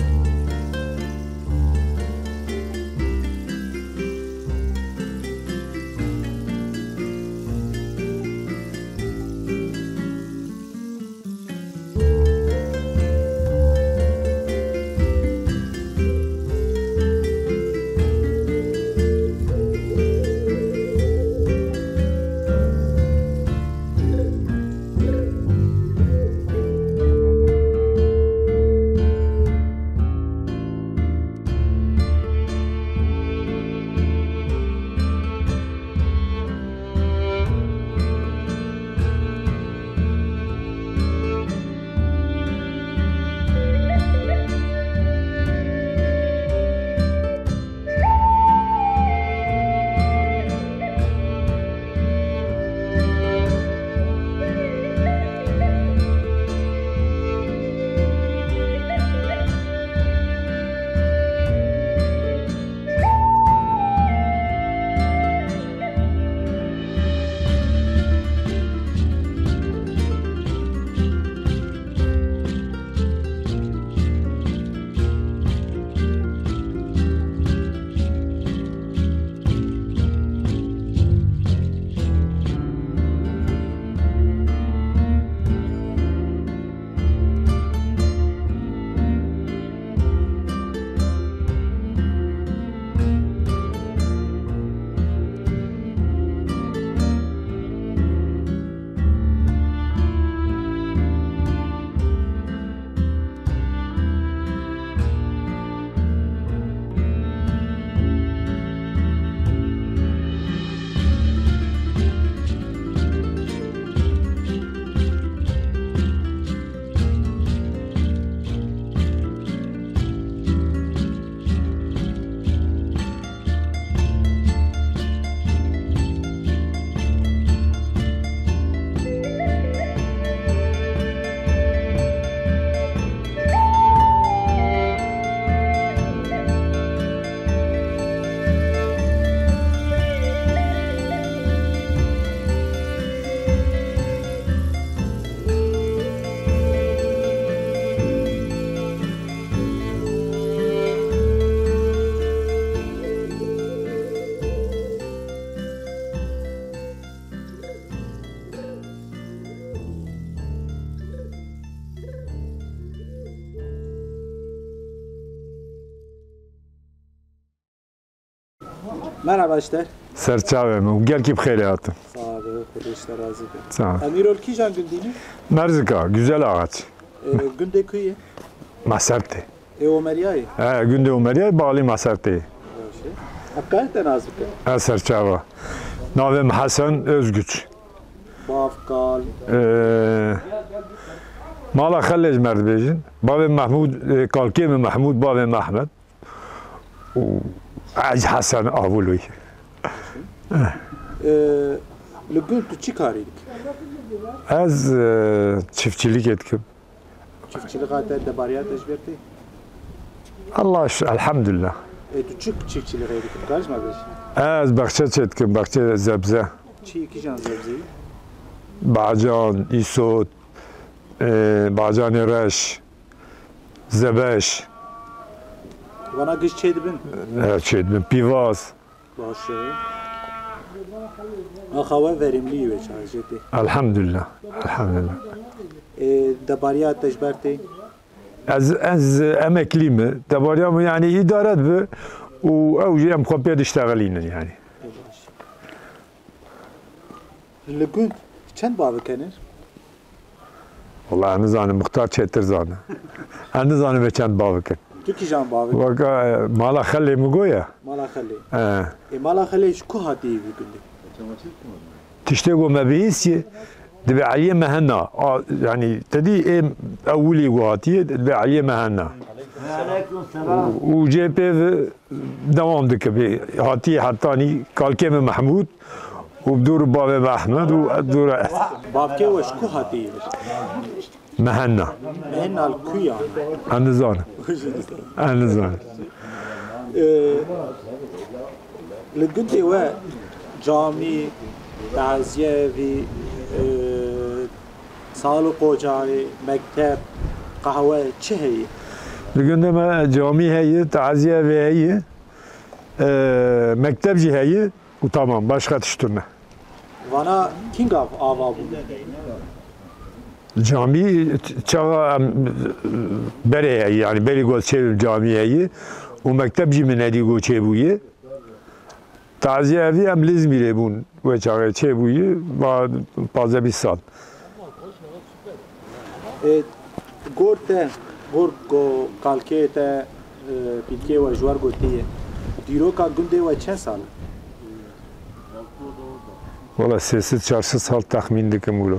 Merhaba Ejder. Ser çavê min. Gelkî bi xêrê hatin. Sağ ol, Xwedê ji te razî be. Sağ ol. Em îro li kîjan gundî ne? Merzika, Güzel Ağaç. E, gundê ku ye? Mesertê. Ê Omeriyayê? He, gundê Omeriyayê, balî Mesertê. Baş e. Hevkarê te nas bike? Ez ser çava. Navê min Hesen Özgüç. Bav, kal? E, mala Xelê ji me dibêjin. Bavê Mehmûd, e, kalkê min Mehmûd, bavê min Ehmed. û Ez Hesen Avuloy. Ee, li gund tu çi karî dikî? Ez, e, çiftçilikê dikim. Çiftçilixa te debariya te ji ber tê? Allah ş-, elhamdülillah. Ê, tu çi çiftçiliğê dikî? Tu karî ji me bêjî? Ez baxçe çê dikim, baxçe zebze. Çi, kîjan zebzeyî? Bacan, îsot, e, bacanê reş, zebeş. Vana giş çê dibin? E, çê dibin. Pîvaz. Baş e. Axa we verimlî wê çaxê jê tê. Elhamdülillah. Elhamdülillah. Ê, debariya te ji ber tê? Ez, ez emeklî me. Debariya min yani îdare dibe û ew jî em xwe pê diştexilînin yani. Ê, baş. Li gund çend bavik hene? Wala ez nizanim, Muxtar çêtir zane. Ez nizanim ê çend bavik in. Tu kîjan bavik? Weka, e, mala Xelê min goya. Mala Xelê. He. Ê, mala Xelê ji ku hatiye vî gundê? Tiştê ku me bihîstiye, dibê Eliyê Mehenna. A, yani, te dî ê ewilî ku hatiye, dibê Eliyê Mehenna. Û, û jê pê ve dewam dike. Bê, hatiye hetanî kalkê min Mehmûd û bi dûr bavê min Ehmed û dûr. Bavkê we ji ku hatiye? Mehenna. Mehenna li ku ya? Ez nizanim. Ez nizanim. Ee, li gundê we camî, taziyevî, e, sal û qocarî, mekteb, qehwe çi heye? Li gundê me camî heye, taziyevî heye, e, mekteb jî heye û tamam, başqa tişt tune. Vana kîngav ava bû? Camî ç-, çaxa em berê heye, yani berî got çê camî heye û mekteb jî min nedî got çê bûye. Taziye evî em li Îzmîrê bûn, wê çaxê çêbûyî, va pazdeh bîst sal. Ê, gor te, gor ku kalkê te, e, pîtkê we ji we re gotiye, dîroka gundê we çend sal e? Wala sê sed çar sed sal texmîn dikim wilo.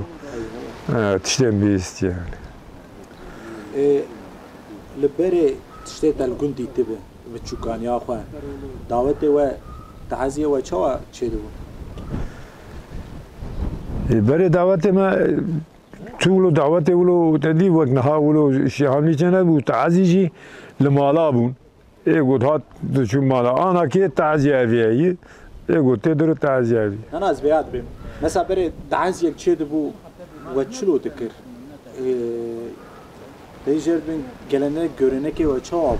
E, tiştên bihîstiye yani. Ê, li berê tiştê te li gund dîtibe? Biçûkaniya xwe. Dawetê we taziyê we çawa çêdibû? Ê, berê dawetê me, tu wilo dawetê wilo te dî wek niha wilo şêxanî çênebû, tazî jî li mala bûn. Ê got hat diçû mala. Ana kê taziye evî heyî. Ê got tê diro taziye evî. Nana ez vêya dibêm. Mesela berê taziyek çêdibû we çilo dikir? Ê, Tê jêr bin gelenek, görenekê we çawa bû?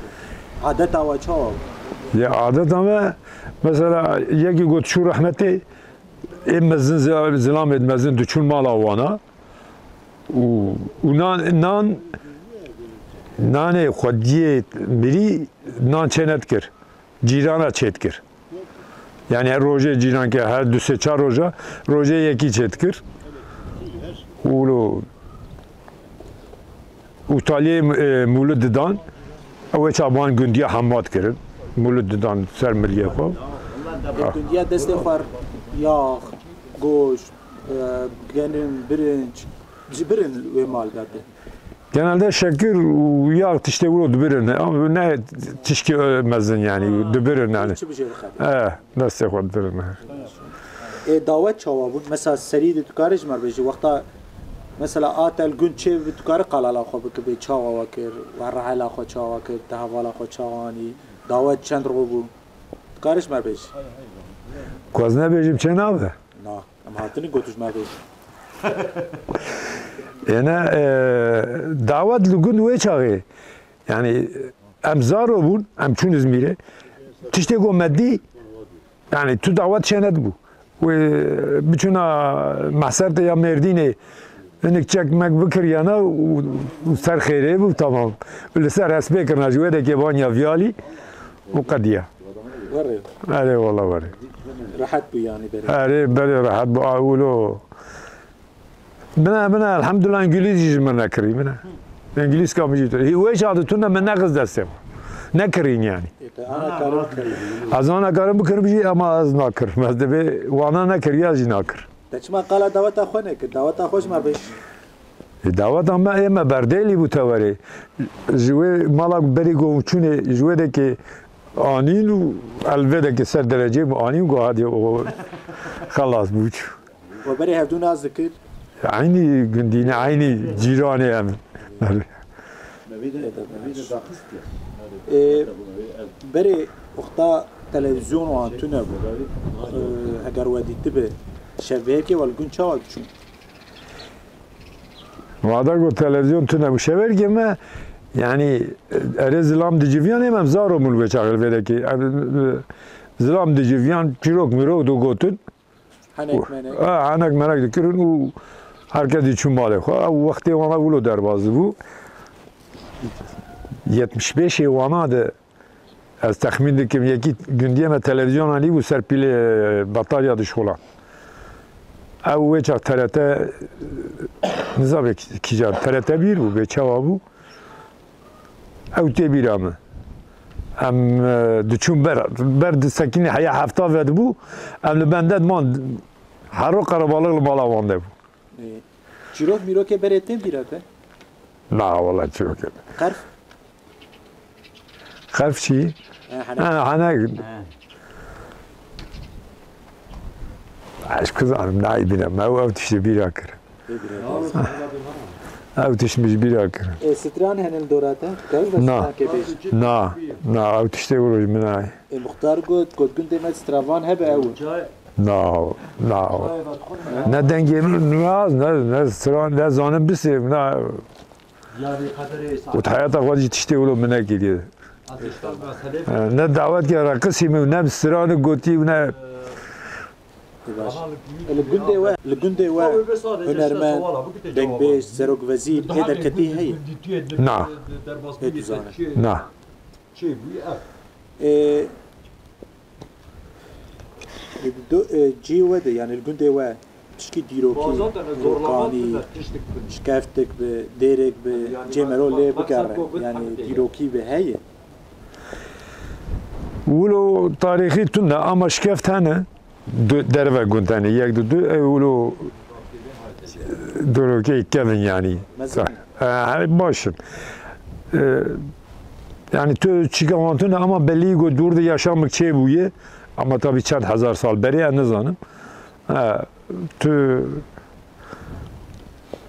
Adeta we çawa bû? Ya adeta me, mesela yekî got çû rehmetê, ê mezin zila-, zilamê mezin diçûn mala wana û, û nan, nan, nanê xwediyê mirî nan çêne dikir. Cîrana çêdikir. Yani her rojê cîran ke her du sê çar roja, rojê yekî çêdikir. Û, û taliyê, e, mûlid didan, ew ê çaban gundiya hema dikirin. Mûlid didan ser miliyê xwe. Gundiya destê xwe yax, goşt, e, genim, birinc, ji birin wê mal derdê. Genelde şekir û yağ tiştê wilo dibirin. Ama ne tişkî, e, mezin yani, dibirin yani. Çi bijê bixebin? E, destê xwe dibirin. Ê, dawet çawa bûn? Mesela serî de tu karê ji me re bêjî, wexta mesela a te li gund çê bi tu karê qalala xwe bikibê, çawa we kir, we rehela xwe çawa kir, te hevala xwe çawa anî, dawet çend roj bû? Tu karê ji me re bêjî. Ku ez nebêjim çê nabe? Na, em hatine got tu ji me bêjî. Êne, e, dawet li gund wê çaxê. Yani em zaro bûn, em çûn Îzmîrê. Tiştê ku me dî, yani tu dawet çê nedibû. Wê biçûna Mehsertê ya Mêrdînê, hinek çek mek bikiriyana û, û ser xêrê bû, tamam. Li ser hespê kirina ji wê dekê banya viyalî û qediya. Erê wala were. Rehet bû yani berê. Erê berê rehet bû. A, wilo. Bine, bine, elhamdulillah, îngilîzî ji min nekirî, bine. Îngilîzka min jî tu. Wê çaxê tune min nexiz destê xwe. Nekirîn yani. E, te ana karin kirî. Ez ana karin bikirim jî, ama ez nakirim. Ez dibê wana nekiriya jî nakir. Te çima qala daweta xwe nekir? Daweta xwe ji me bêj. E, daweta me, ê me berdêlî bû tewerê. Ji wê mala berî ku çûnê, ji wê dekê anîn û elvê dekê ser derecê bû, anîn ku hadi o xelas bû çû. We berê hevdû nas dikir? Eynî gundî ne, eynî cîranê em. Ê, berê wexta televîzyon wan tune bû. Ê, heger we dîtibe, şevbêrkê we li gund çawa diçûn? Wada ku televîzyon tune bû. Şevbêrkê me, yani, erê zilam diciviyan ê me, em zaro bûn wê çaxê li vê dekê. Em, zilam diciviyan, çîrok mîrok digotin. Henek menek. Ha, henek menek dikirin û her kes diçû malê xwe. Ew wextê wana wilo derbas dibû. Yetmiş beşê wana de ez texmîn dikim, yekî gundiyê me televîzyona lî bû ser pîlê, e, batarya dişolan. Ew wê çax T R T, nizam kîjan, T R T bir bû, bê çawa bû. Ew tê bîra min. Em, e, diçûn ber, ber di sekînê heya hefta vedibû, em li bende diman, hero qerebalix li mala wan de bû. Ê, çîrok mîrokê berê tên bîra te? Na, wala çîrokê. Qerf? Qerf çi? E, henek. Ha, henek. He. Ez ku zanim, nayê bîra me, ew, ew tiştê bîra kir. Ew tişt min ji bîra kir. Ê, stran hene li dora te? Dikare ji me Na. Strankê bêjî? Na, na, ew tiştê wilo ji min nayê. Ê, muxtar got, got gundê me stravan hebe ew. Na, na. Ne dengê min, ne, ne, ne stran, ne zanim bisê, ne. Û di heyata xwe jî tiştê wilo min nekiriye. E, ne dawet kir reqisî min, ne bi strani gotî, ne Ê, baş. Li gundê we, li gundê we hunermend, dengbêj, serokvezîr ê derketî heye? Na. Ê tu zane. Na. Ê, ê, do, ê, cî we de, yani li gundê we tişkî dîrokî, rokanî, şkeftik bi, dêrek bi, cê mero lê bigere, yani dîrokî bi heye? Wilo tarîxî tune, ama şkeft hene. Du, derve gund tenê, yek du, du, ew wilo, e, dorokê kevin yani. Mezin. E, hani baş in. E, yani tu çika wan tune ama belli ku dûr de yaşamik çêbûye. Ama tabii çend hezar sal berê, ez nizanim. E, tu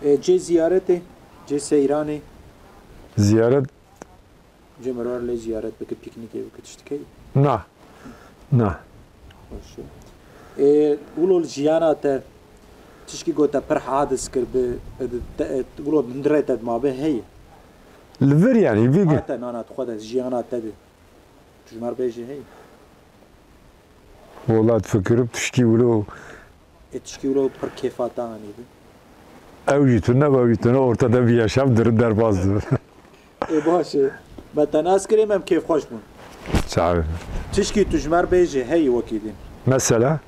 E, cê ziyaretê, cê seyranê? Ziyaret Cê merwar lê ziyaret bike, pîknîkê bike, tiştikê? Na. Na. Baş e. Ê, wilo li jiyana te tişkî ku te pir hadis kir bi, e, te, e, wilo hundirê te dimabe heye? Li vir yani, vî Ha te nana xwe de, jiyana te de. Tu ji me re bêjî heye? Wela difikirim tişkî wilo Ê tişkî wilo pir kêfa te anî bi? Ew jî tune, ew jî tune, ortada bir yaşam, durum derbaz dibe. Ê baş e. Me te nas kirê, me em kêfxweş bûn. Çavi. Tişkî tu ji me re bêjî heyî wekî din. Mesela?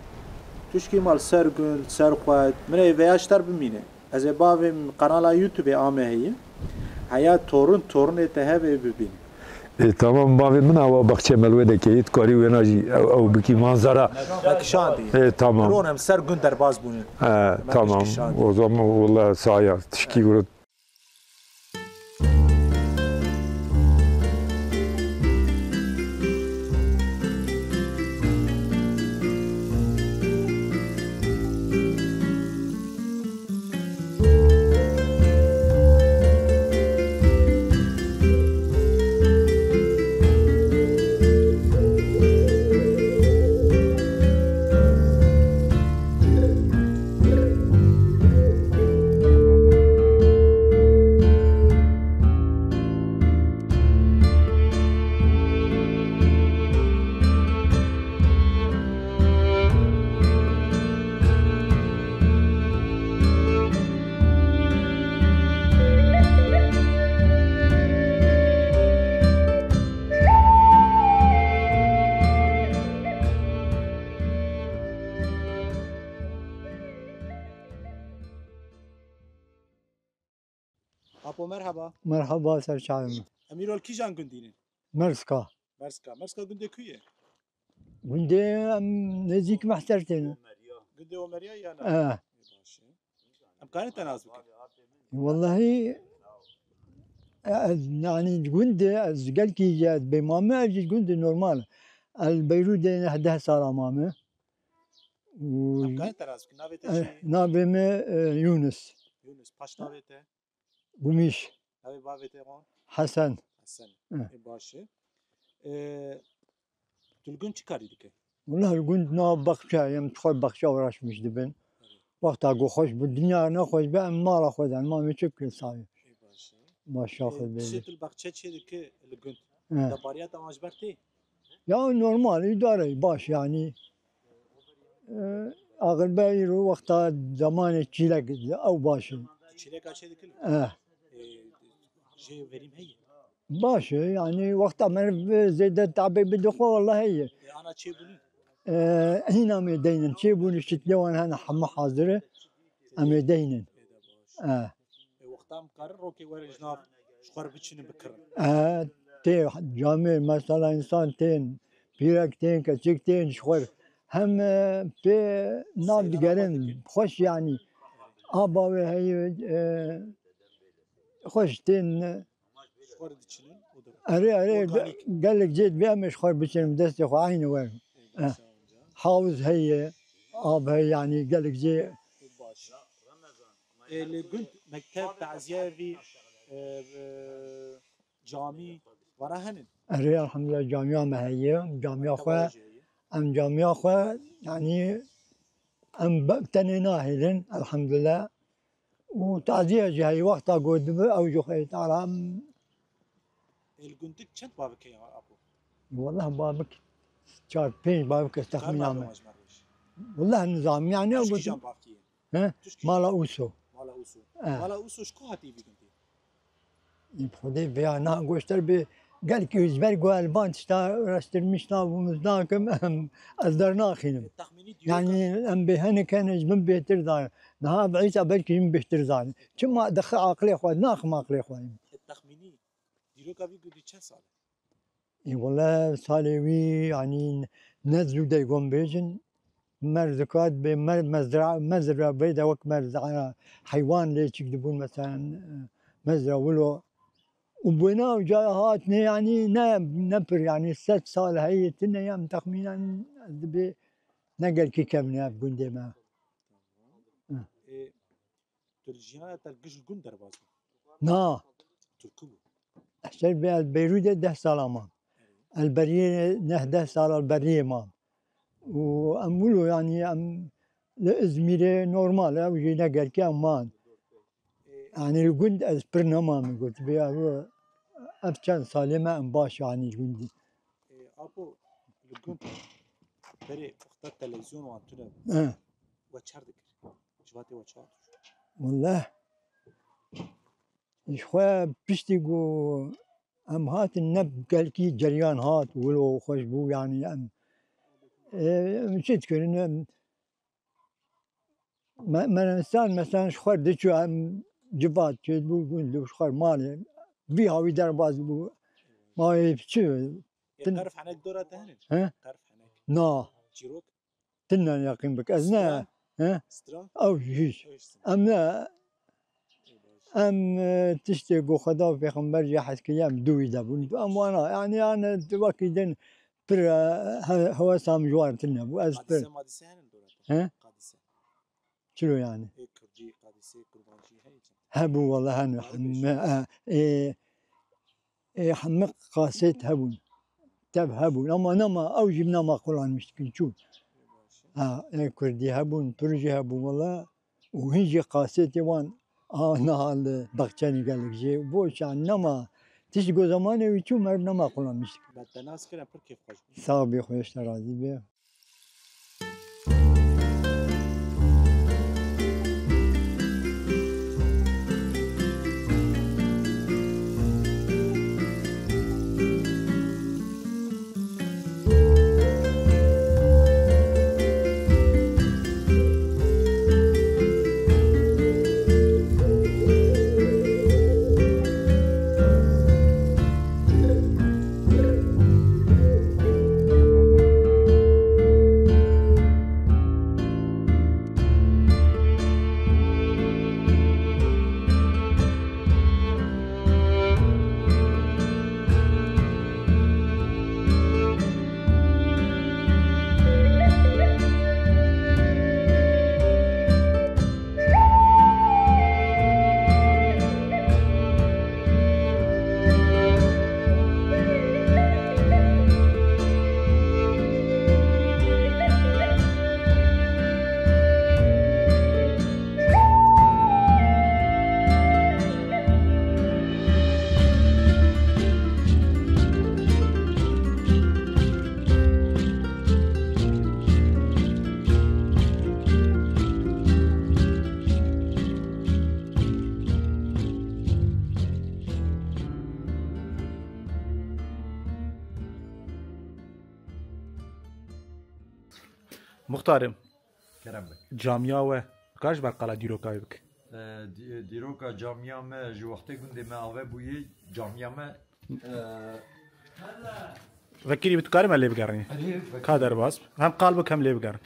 Tişkî mal ser gund, ser xwet. Min ê veya ji te re bimîne. Ez ê bavê min qenala YouTube-ê ame heye. Heya torun, torunê te hebe bibîn. Ê, tamam, bavê min awa baxçe melwê de keyî, tu karî wêna jî ew, ew bikî manzara. Me kişandî. Ê, tamam. Ron em ser gund derbas bûne. He, tamam. O zaman wala saya tişkî wiro. Apo merheba. Merheba, ser çavê min. Em îro li kîjan gundî ne? Merska. Merska. Merska gundê ku ye? Gundê em nêzîk Mehser têne. Gundê Omeriya ya na? Eh. Ê, baş e. Em karin te nas bikin? Wellahî, ez, yanî gundê, ez gelkî ye, ez bê mame, ez jî gundê normal. El Beyrûdê neh deh sala mame. Û Em karin te nas bikin? Navê te eh, çi? Navê me, e, Yunus. Yunus. Paş navê te? Gumîş. Navê bavê te wan? Hesen. Hesen. Hı. Ê, baş e. Ê, tu li gund çi karî dike? Wela li gund nav baxçe, em xwe baxçe uğraşmış dibin. Wexta ku xweş bi dinya nexweş be, em mala xwe de, em mamê çi bikin sayê. Ê, baş e. Başa Ê, xwe tiştê bêjin. Tu li baxçe çê dike li gund? Hı. Debariya te wan ji ber tê? Ya normal, îdare, baş yanî. E, axir be îro wexta zamanê çîlek ew baş e. Çîleka çê dikir? Eh. E, jê verîm heye? Baş e, yanî wexta meriv zêde tabê bidixwe, wela heye. E, ana çê bûnî? E, hîna mê deynin, çê bûnî şitlê wan hene hemû hazir e. Em ê deynin. Ê, de baş. Eh. Ê, wexta em karin rokê werin ji nav ji xwe re biçinin bikirin. Eh, tê camêr, mesela însan tên, pîrek tên, keçik tên ji xwe re. Hem, e, pê nav digerin, xweş yanî. Aba wê heye, e, xweş tên, e, Ji xwe re diçinin û dirin. Erê, erê, ge-, Organîk. Gelek cê dibê em ê ji xwe re biçinin, destê xwe eynî werin. Ê, Eh. Baş e. Hawz heye, av heye, yanî gelek cê. Baş. Ê, li gund mekteb, taziyevî, e, e, camî, vana henin? Erê, elhamdulillah, camiya me heye, camiya Mekteba xwe, jî heye. Em camiya xwe, yanî, em be-, tenê nahêlin, elhamdulillah. Û taziye jî heye, wexta ku dibe, ew jî xwe Teala em Ê, li gundik çend bavik heye, apo? Wellah bavik çar pênc bavik ez Çar texmîna bavê me. Wan ji me re bêje. Wellah nizam, yanî Tu ji ew kîjan bavkî yî? He? Tu ji kîjan? Mala Uso. Mala Uso. Eh. Mala Uso ji ku hatî vî gundî? Ê, bi Xwedê vêya na goşter bi gelkî ji ber ku elban tişta araştirmiş nabûm, ez nakim, em, ez dernaxînim. Ê, texmînî dîroka. Yanî em bê hinek hene ji min bêhtir zane. Niha ev Îsa belkî ji min bêhtir zane. Çima dixi aqilê xwe, naxim aqilê xwe. Ê, texmînî Dîroka vî gundî çend sal e? Ê, wele salê wî, yanî ne zû de gon bêjin, merz dikat bê, mer-, mezra, mezra bê de wek merz, a, heywan lê çik dibûn, mesela, mezra wilo. Û bûna ew caya hatine, yanî ne, ne pir, yanî sed sal heye tune ye, em texmînen ez dibê ne gelkî kevn e ev gundê me. Ê, Tu li jiyana te li gişt gund derbas bû? Na. Tirkî bû. Ser bê ez Beyrûdê deh sala mam. El beriyê neh deh sala el beriyê mam. Û em wilo, yanî em li Izmîrê normal e, ew jî ne gelkî em man. Ê, Yanî li gund ez pir nemam, gotibê ev, ev çend salê me em baş, yanî li gundî. Ê, apo, li gund berê wexta televîzyon wan tune bû. He. We çer dikir. Ji vatê we çawa tû? Wele, ji xwe piştî ku em hatin ne gelkî ceriyan hat, wilo xweş bû, yanî em, e, em çi dikirin, em, me-, me insan, mesela, ji xwe diçû, em civat çêdibû, gund û ji xwe malê, vî hawî derbas bû, mawê çi? Ê, Tin- qerf henek dora te hene? He? Qerf henek. Na. Çîrok? Tine yaqîn bik. Ez ne. Stran? He? Stran? Ew hîç. Ew hîç. Em ne. Ê, baş. Em, e, tiştê ku Xweda û Pêxember jê hez kiriye, em dû wî de bûn. Em wana, yanî, yanî, tu wekî din pir, e, he-, hewesa min ji wan tine bû. Ez pir. Qadîse madîse hene li dora te? He? Qadîse. Çilo yanî? Ê, Kurdî, Qadîse, Kurmancî heye çend? Hebû, wele hene. Heme, e, ê, Ê, hemî qasêt hebûn. Tev hebûn. Ama nema, ew jî nema qulanmiş dikin çû. Ha, ê, kurdî hebûn, pir jî hebûn wele. Û hîn jî qasêtê wan, a, niha li Baxçenî gelek jê. Boş, yanî nema. Tişt ku zemanê wî çû, meriv nema qulanmiş dikin. Me te nas kir, em pir kêfxweş bûn. Sax bî, Xwedê ji te razî be. Muxtarım. Kerem bik. Camiya we. Kar ji ber qala dîroka wê bik. E, dî-, dîroka camiya me ji wextê gundê me ave bûyî, camiya me, e, Vekirî bi tu karî me lê bigerînî. Erê, vekirî. Ka derbas. Hem qal bik hem lê bigerin.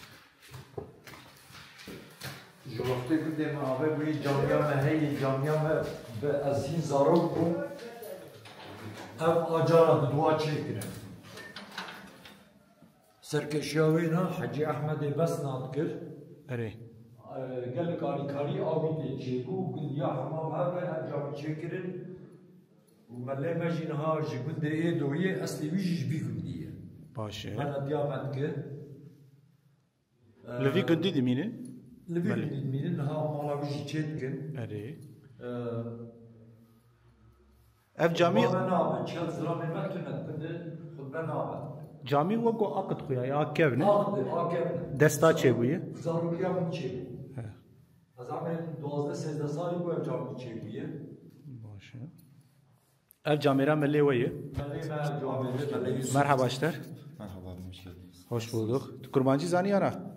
Ji wextê gundê me ave bûyî, camiya me heyî, camiya me bi ez hîn zarok bûm. Ev acara bi dua çêkirin. Serkeşiya wê ne Hecî Ehmedê Besna dikir. Erê. Ee, gelek alîkarî Avîtê çêbû, gundiya hemam her re ev camî çêkirin. Û me lê me jî niha ji gundê Êdoyê, eslê wî jî ji vî gundî ye. Baş e. Belediya me dike. Li vî gundî dimînin? Li vî Belê. gundî dimînin, niha mala wî jî çê dikin. Erê. Ee, Ev camî Xutbe nabe, çel zilamê me tune dibinde, xutbe nabe. Camî wek ku aqid xuya, ya kevne. Aqid, a kevne. Desta çêbûye. Zarokiya min çêbû. He. Ez amê duwazdeh sêzdeh salî bû ev camî çêbûye. Baş e. Ev camêra me lê we ye. Merhaba, hoş geldiniz. Merhaba, hoş bulduk. Tu Kurmancî zanî ya na?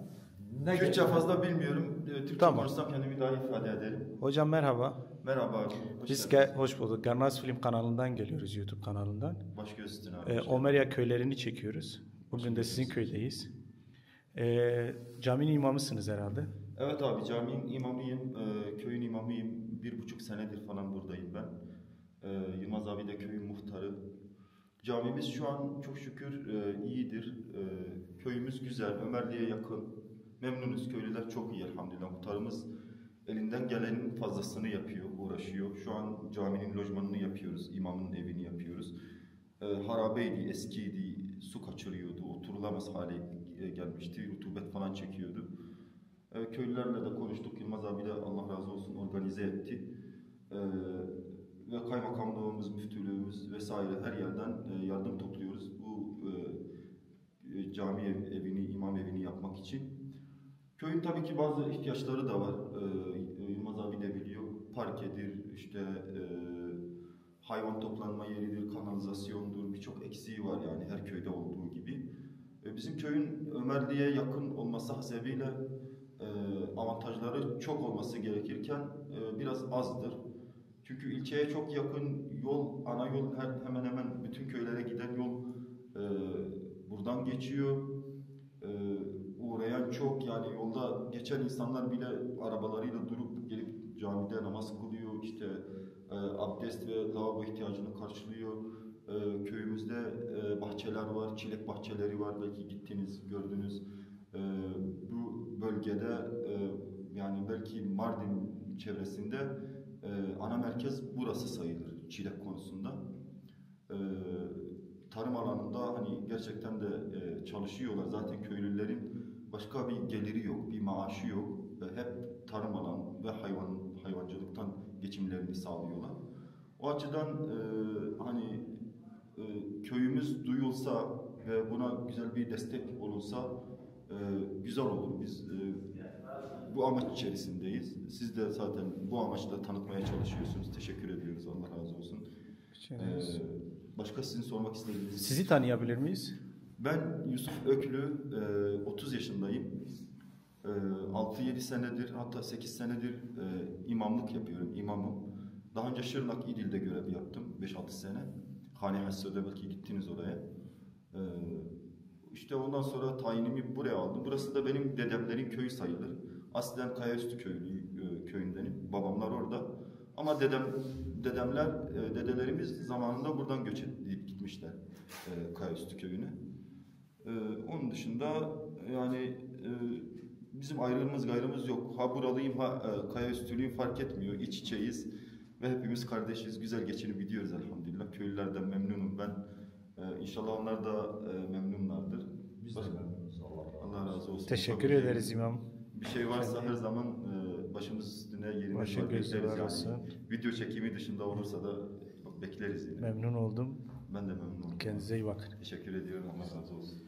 Kürtçe fazla bilmiyorum. E, Türkçe Tamam. konuşsam kendimi daha iyi ifade ederim. Hocam merhaba. Merhaba abi. Hoş Biz geldiniz. Ge-, hoş bulduk. Gernaz Film kanalından geliyoruz, YouTube kanalından. Baş göz üstüne abi. Ee, Hoş geldiniz. Omerya köylerini çekiyoruz. Bugün de sizin köydeyiz. Ee, caminin imamısınız herhalde. Evet abi, caminin imamıyım, e, köyün imamıyım. Bir buçuk senedir falan buradayım ben. E, Yılmaz abi de köyün muhtarı. Camimiz şu an çok şükür, e, iyidir. E, köyümüz güzel, Ömerli'ye yakın. Memnunuz, köylüler çok iyi elhamdülillah. Muhtarımız elinden gelenin fazlasını yapıyor, uğraşıyor. Şu an caminin lojmanını yapıyoruz, imamın evini yapıyoruz. E, harabeydi, eskiydi, su kaçırıyordu, oturulamaz hale, e, gelmişti, rutubet falan çekiyordu. E, köylülerle de konuştuk, Yılmaz abi de Allah razı olsun organize etti. E, ve kaymakamlığımız, müftülüğümüz vesaire her yerden, e, yardım topluyoruz bu, e, e, cami ev-, evini, imam evini yapmak için. Köyün tabii ki bazı ihtiyaçları da var. E, Yılmaz abi de biliyor. Parkedir, işte, e, hayvan toplanma yeridir, kanalizasyondur, birçok eksiği var yani her köyde olduğu gibi. E, bizim köyün Ömerli'ye yakın olması hasebiyle, e, avantajları çok olması gerekirken, e, biraz azdır. Çünkü ilçeye çok yakın yol, ana yol her, hemen hemen bütün köylere giden yol, e, buradan geçiyor. E, uğrayan çok, yani yolda geçen insanlar bile arabalarıyla durup gelip camide namaz kılıyor, işte, e, abdest ve lavabo ihtiyacını karşılıyor. E, köyümüzde, e, bahçeler var, çilek bahçeleri var, belki gittiniz, gördünüz. E, bu bölgede, e, yani belki Mardin çevresinde, e, ana merkez burası sayılır çilek konusunda. E, tarım alanında hani gerçekten de, e, çalışıyorlar. Zaten köylülerin başka bir geliri yok, bir maaşı yok. E, hep tarım alan ve hayvan, hayvancılıktan geçimlerini sağlıyorlar. O açıdan, e, hani, e, köyümüz duyulsa ve buna güzel bir destek olunsa, e, güzel olur. Biz, e, bu amaç içerisindeyiz. Siz de zaten bu amaçla tanıtmaya çalışıyorsunuz. Teşekkür ediyoruz. Allah razı olsun. Teşekkür ederiz. E, başka sizin sormak istediğiniz Sizi tanıyabilir miyiz? Ben Yusuf Öklü, e, otuz yaşındayım. E, altı yedi senedir, hatta sekiz senedir, e, imamlık yapıyorum, imamım. Daha önce Şırnak, İdil'de görev yaptım, beş altı sene. Hane Hesso'da belki gittiniz oraya. E, işte ondan sonra tayinimi buraya aldım. Burası da benim dedemlerin köyü sayılır. Aslen Kayaüstü köylü, e, köyündenim. Babamlar orada. Ama dedem, dedemler, e, dedelerimiz zamanında buradan göç edip gitmişler, e, Kayaüstü köyüne. Ee, onun dışında yani, e, bizim ayrımız gayrımız yok. Ha buralıyım, ha, e, Kayaüstülüyüm fark etmiyor. İç içeyiz ve hepimiz kardeşiz. Güzel geçinip gidiyoruz elhamdülillah. Köylülerden memnunum ben. Ee, inşallah onlar da, e, memnunlardır. Biz de Bak- memnunuz. Allah razı olsun. Allah razı olsun. Teşekkür Yapabileceğim ederiz imam. Bir şey varsa her zaman, e, başımız üstüne, yerimiz Başın var, gözü bekleriz var yani. olsun. Video çekimi dışında olursa da bekleriz yine. Memnun oldum. Ben de memnun oldum. Kendinize iyi bakın. Teşekkür ediyorum. Allah razı olsun.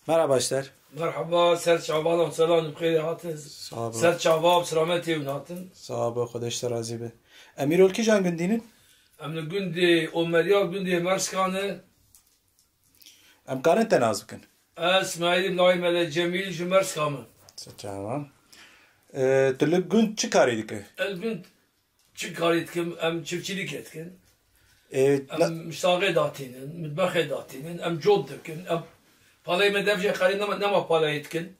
Merhaba Ejder. Merhaba, ser çava, selam, xêrê hatin. Sağ ol. Ser çava, selametê win hatin. Sağ ol, Xwedê ji te razî be. Em îro li kîjan gundî nin? Em li gundê Omeriya, gundê Mersika ne. Em karin te nas bikin? Ez Smaîlî, navê me li Cemîl, ji Mersika me. Çawa? Ee, tu li gund çi karî dike? Ez gund çi karî dikim? Em çiftçîlîkê dikin. Ee, Em na- mistaqê datînin, mitbexê datînin, em cot dikin, em paleyê me dev jê xerî nema, nema paleyê dikin.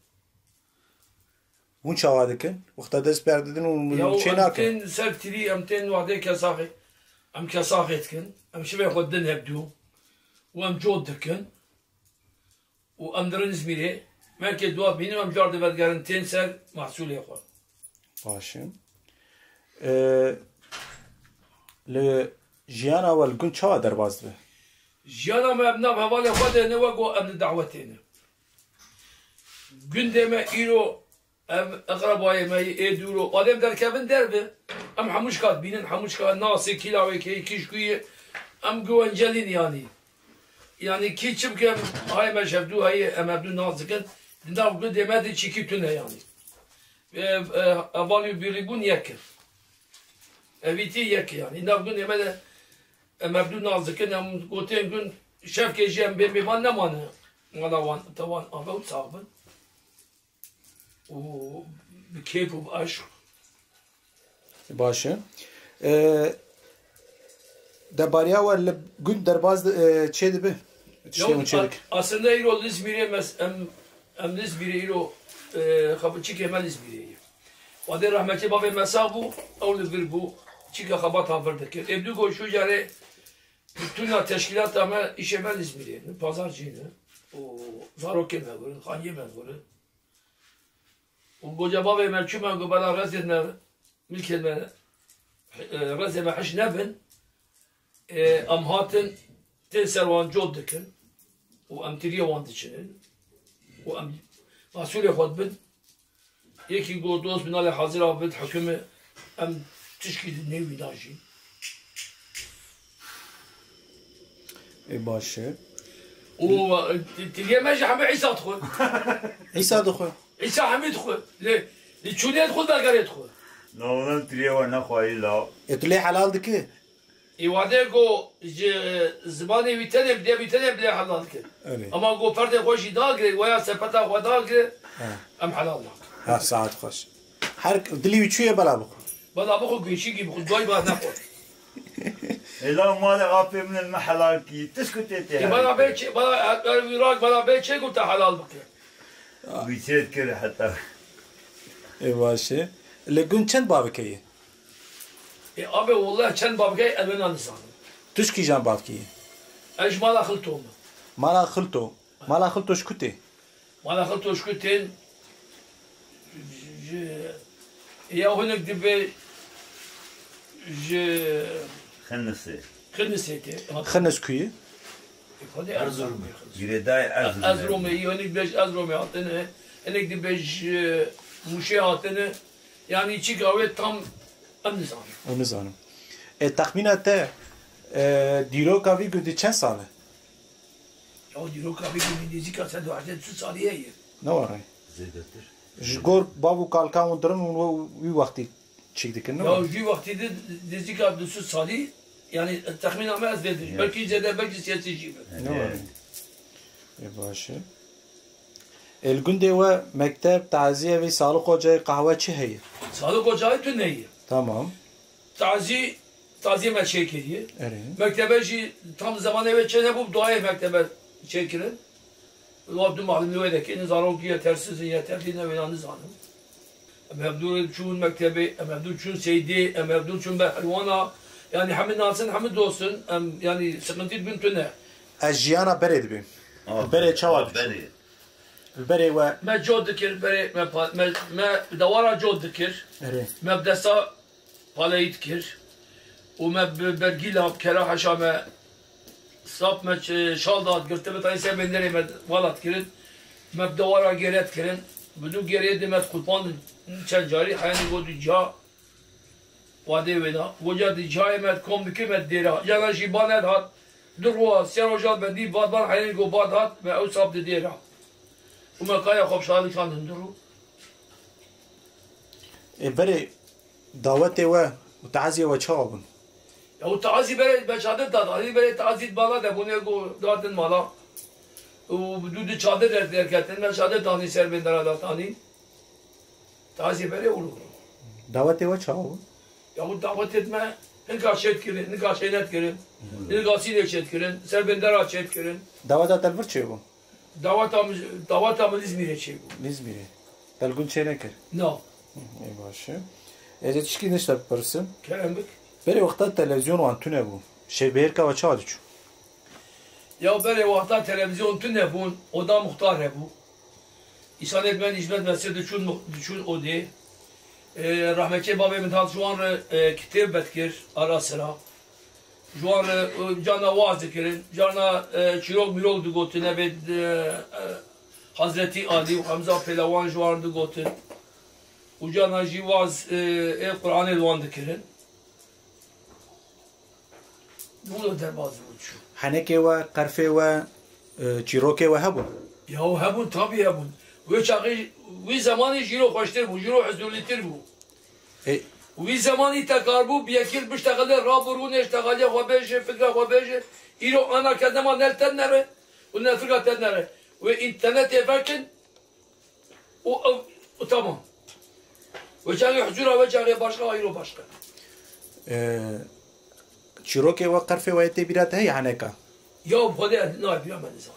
Hûn çawa dikin? Wexta dest perdidin û Ya û çê em nakin? Tên ser tirî, em tên wadê kesaxê. Em kesaxê dikin. Em şivê xwe din hevdû. Û em cot dikin. Û em dirin Îzmîrê. Merkez dua bînin, em car divegerin tên ser mahsulê xwe. Baş e. Ee, li jiyana we li gund çawa derbas dibe? Jiyana me em nav hevalê xwe de ne wek ku em li dawetê ne. Gundê me îro ev eqrebayê me yê ê dûro, wadê em derkevin derve, em hemû şika dibînin, hemû şika nasê, kî lawekê, kî ji ku ye, em guwencelîn yanî. Yanî kî çi bike, em hayê me ji hevdû heye, em hevdû nas dikin. Di nav gundê me de çîkî tune yanî. E, e, hevalî û birîbûn yek e. Evîtî yek e yanî. Nav gundê me de em hevdû nas dikin, em gotên gund şevkê jî em bê mêvan nemane. Mala wan, te wan ave û sax bin. û bi kêf û bi eşq. Baş e. Ee, debariya we li gund derbaz di-, e, çê dibe? Tiştê hûn çê dikin? Aslında îro Lizmîrê mes-, em, em Lizmîrê îro, e, xabiçikê me Lizmîrê ye. Wadê rehmetê bavê me sax bû, ew li vir bû, çîka xebata vir dikir. Ê du goşû carê tuna teşkîlata me, îşê me Lizmîrê ne, pazarcî ne. Û zarokê me gurin, xanyê me gurin. Û goca bavê me çû me got bela rezê me, milkê me, e, rezê me hiş nebin. E, em hatin tên ser wan cot dikin û em tiriyê wan diçinin û em masûlê xwe dibin. Yekî got dost min alê hazira bid hukumi em tişkî di nêwî da jî. Ê baş e. Û, e, ti-, tiliyê me jî hemî Îsa dixwe. Îsa dixwe. Îsa hemî dixwe. Lê, lê çûnê dixwe, bergerê dixwe. Nawinan tiliyê we nexwayî la. Ê tu lê helal dike? Ê wadê ku ji zimanê wî tenê bidê, wî tenê bidê helal dike. Erê. Ama ku ferdê xwe jî dagire, weya sepeta xwe dagire, He. em helal nakin. Ha, saet xweş. Her dilî wî çûye bela bixwe. Bela bixwe, gêşîkî bixwe, doy ba nexwe. Êla malê apê min me helal kî. Tişk tê tê Ê bela bê çê, bela, her wî rak bela bê çê ku te helal bike. Wî çê dikir heta. Ê baş e. Li gund çend bavike ye? Ê, abe, wallah çend bavike ye, ez wê nizanim. Tu ji kîjan bavkê yî? Ez ji mala Xilto me. Mala Xilto. Mala Xilto ji ku tê? Mala Xilto ji ku tên? Ji, ya hinek dibe ji Xinisê. Xinisê tê. Xinis ku ye? Xwedê Erzurumê. Girêdayê Erzurumê. Erzurumê, hinek dibe ji Erzurumê hatine, hinek dibe ji Mûşê hatine. Yanî çîka wê tam em nizanin. Em nizanin. E, texmîna te, e, dîroka vî gundî çend sal e? Ya dîroka vî gundî nêzîka sed û heştê du salî heye. Ne were? Zêdetir. Ji gor bav û kalkan hûn dirin hûn we wî wextî çêk dikin, ne were? Ya wî wextî de nêzîka du sed salî, yanî texmîna me ez vê dikim. Ya. Belkî zêde, belkî sêsî jî be. Ne were? Ê, baş e. Ê, li gundê we mekteb, tazî, evê, salix, ocayê, qehwe çi heye? Salix, ocayê tune ye. Tamam. Tazî, tazî me çêkiriye. Erê. Mektebe jî tam zemanê wê çênebû, duayê mektebe çêkirin. Wa du malim li wê de kênin, zarok yetersiz in, yeterlî ne wêna nizanim. Em hevdû çûn mektebê, em hevdû çûn seydê, em hevdû çûn behrwana. Yanî hemî nasin, hemî dostin, em, yanî, sıkıntı bûn tune. Ez jiyana berê dibêm. Aferin. Berê çawa diçû? Berê. Li berê we. Me cot dikir, berê me pa-, me, me dewara cot dikir. Erê. Me bi desta paleyî dikir. Û me bi bergîla, bi kera heşa me Sap me çi-, şal da girtibin, tayê ser bênderê me vala dikirin. Me bi dewara gêre dikirin. Bi du gêrê de me diqulpandin çend carî, heyanî got du ca wadê wêna. Goca di cayê me kom dikir me dêra. Cana jî ba nedihat. Du roja, sê roja bendî, vat ban heyanî got ba dihat, me ew sap di dêra. Û me kaya xwe bi şaxê çandin du rû. Ê berê dawetê we û teeziyê we çawa bûn? Ya û teezî berê me çadir da, teezî berê teezî bala de bûne ku datin mala. Û du du çadir der-, derketin, me çadir tanî ser bendera da tanî. Teezî berê û Dawetê we çawa bûn? Ya û dawetê me hinka çêt kirin, hinka çê net kirin. Hinka sînê çêt kirin, ser bendera çêt kirin. Daweta te li vir çê bû? Daweta min, daweta min Îzmîrê çêbû. Îzmîrê. Te li gund çê nekir? Na. Hı, ê baş e. Ez ê tişkî din ji te bipirsim. Kerem bik. Berê wexta televîzyon wan tune bû. Şevbêrka we çawa diçû? Ya berê wexta televîzyon tune bûn, oda muxtar hebû. Îsanê me nîşbet mescid diçûn, diçûn odê. E, rehmetê bavê min hat ji wan re, e, kitêb vedikir, ara sira. Ji wan re, e, carna waz dikirin, carna, e, çîrok mîrok digotin, evê, e, e, Hazretî Alî û Hemza Pêlewan ji wan re digotin. Û carna jî waz, e, ê Quranê li wan dikirin. Wilo derbaz bû çû. Henekê we, qerfê we, e, çîrokê we hebûn? Yahu hebûn, tabî hebûn. Wê çaxê, wî zemanî jîro xweştir bû, jîro huzûrlîtir bû. E, Wî zemanî tekar bû, bi yekî biştexile, rabû rûnê ji texaliya xwe bêje, fikra xwe bêje. Îro ana ke nema ne li te nere û ne fikra te nere. Wê înternetê vekin, û ew, û tamam. Wê çaxê huzûra wê çaxê başqa, îro başqa. E, çîrokê we, qerfê we yê tê bîra te heye heneka? Ya bi Xwedê ez nayê bîra me nizan.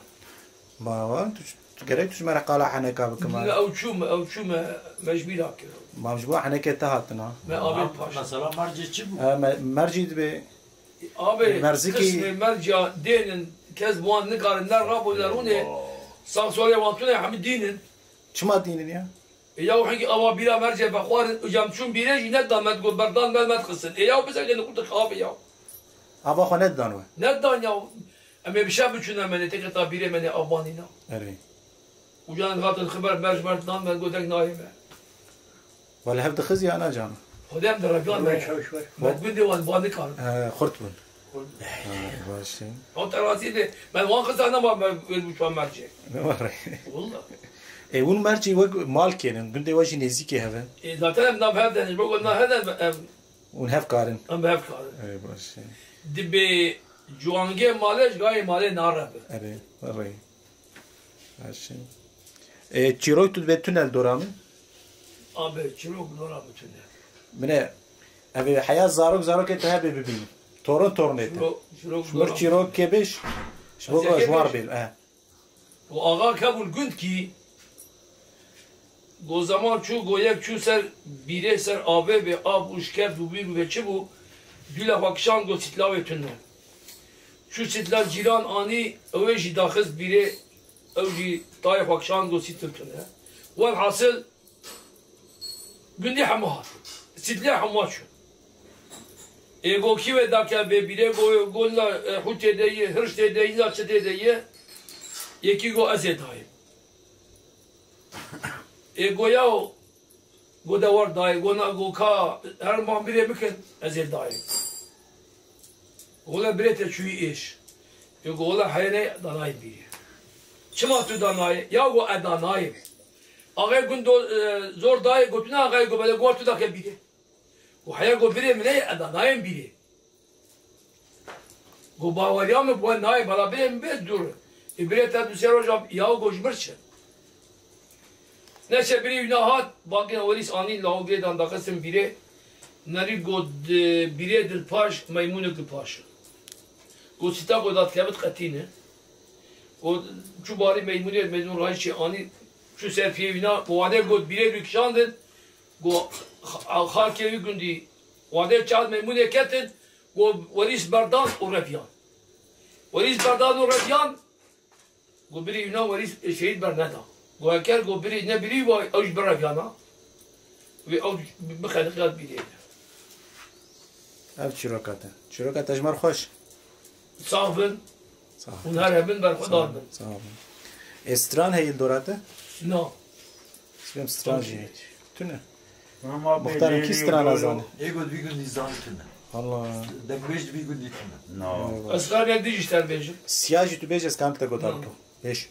Ma wa, tu, tu gerek tu ji me re qala heneka bikim ha. Ew çû me, ew çû me, me ji bîra kir. Ma ji bo henekê te hatin ha. Me avêt paş. Mesela mercê çi bû? E, me, mercî dibe. Abi, Merzikî qismê merca dênin, kes bi wan nikarin, ne rabû ne rûnê. Sağ solê wan tune hemî dînin. Çima dînin ya? E, ya hingî ava bîra mercê vexwarin, û cem çûn bîrê jî nedan me digot berdan me, me dixistin. E, ya bisekê niqû dixabe ya. Ava xwe nedidan we? Nedidan ya. Em ê bi şev biçûn em ê têketa bîrê me nê avanîna. Erê. Û can hatin xiber merc merc dan me gotek nayê me. Wele hev dixiz ya na can? Xwedê em direviyan me. Çawiş wer. Me gundê wan ba nikarin. He, xurt bûn. Xurt. He, baş e. O terazî de, me wan xizana ma me wê bû çawa mercê. Ne var? Walla. E, hûn mercî wek mal kênin, gundê we jî nêzîkê hev in. E, zaten em nav hev de ne, ji bo ku nav hev de em Hûn hev karin. Em bi hev karin. Ey, baş e. Dibê ciwangê malê ji gayê malê narebe. Erê, erê. Baş e. E, çîrok tu dibê tune li dora min? Abi, çîrok dora min tune. Mine, ev ê heya zarok zarokê te hebê bibînin. Torun torunê te. Çîrok, çîrok Ji mir dora min. Çîrok kê bêj, ji bo Ezê ku kê ji war bêj. Bêl, e. Û axa kebûn gund kî, go zeman çû, go yek çû ser bîrê, ser avê, vê av û şikeft û bîr û vê çi bû, dûle xwe kişand, go sîtla wê tune. Çû sîtla cîran anî, ew ê jî daxist bîrê, ew jî tayê xwe kişand, go sîtil tune. Welhasil, Gundî hemû hat. Sîtlê hemû çûn. Ê go kî wê dake vê bîrê, go, go la, e, hûtê de yê, hirştê de yê, la çitê de yê. Yekî go ez ê dayim. Ê go yaw, go de war dayê, go na, go ka, her man bîrê bikin, ez ê dayim. Go le birê te çûyî êş. Ê go le heyne danayê bîrê. Çima tu danayê? Ya go e danayê. Axê gund do, e, zor dayê, gotine axê go bele, go tu dake bîrê. Go heya go birê min ê, eda nayên bîrê. Go baweriya min bi we nayê, bela birê min bê dûr. Ê birê te du sê roja ya go ji mir çi? Neçe birê wîna hat, bakê werîs anî, law girê dan daxistin bîrê. Nerî go di-, bîrê dil paş, meymunik li paş. Go sîta go datkevit qetîne. Go çû barî meymunê, meymun rayî çê anî, çû ser piyê wîna, go wadê got bîrê wî kişandin, go xa-, xalkê wî gundî, wadê çar meymunê ketin, go werîs berdan û reviyan. Werîs berdan û reviyan, go birî wîna werîs şehîd berneda. Go eker go birî ne birî vay, ew ji bireviyana. Wê ew bixeliqe bîrê. Ev çîroka te. Çîroka te ji me re xweş. Sax bin. Sax bin. Hûn her hebin berxwedar bin. Sax bin. Ê stran heye li dora te? Na. Sibêm stran jî heye. Tune. Muxtarê kî strana zane? Ê got vî gundî zan tune. Allah. Dek bêj vî gundî tune. Na. Eyvallah. Ez karim yek dî jî ji te bêjim. Siya jî tu bêj, ez karim te gotar bikim. Bêj.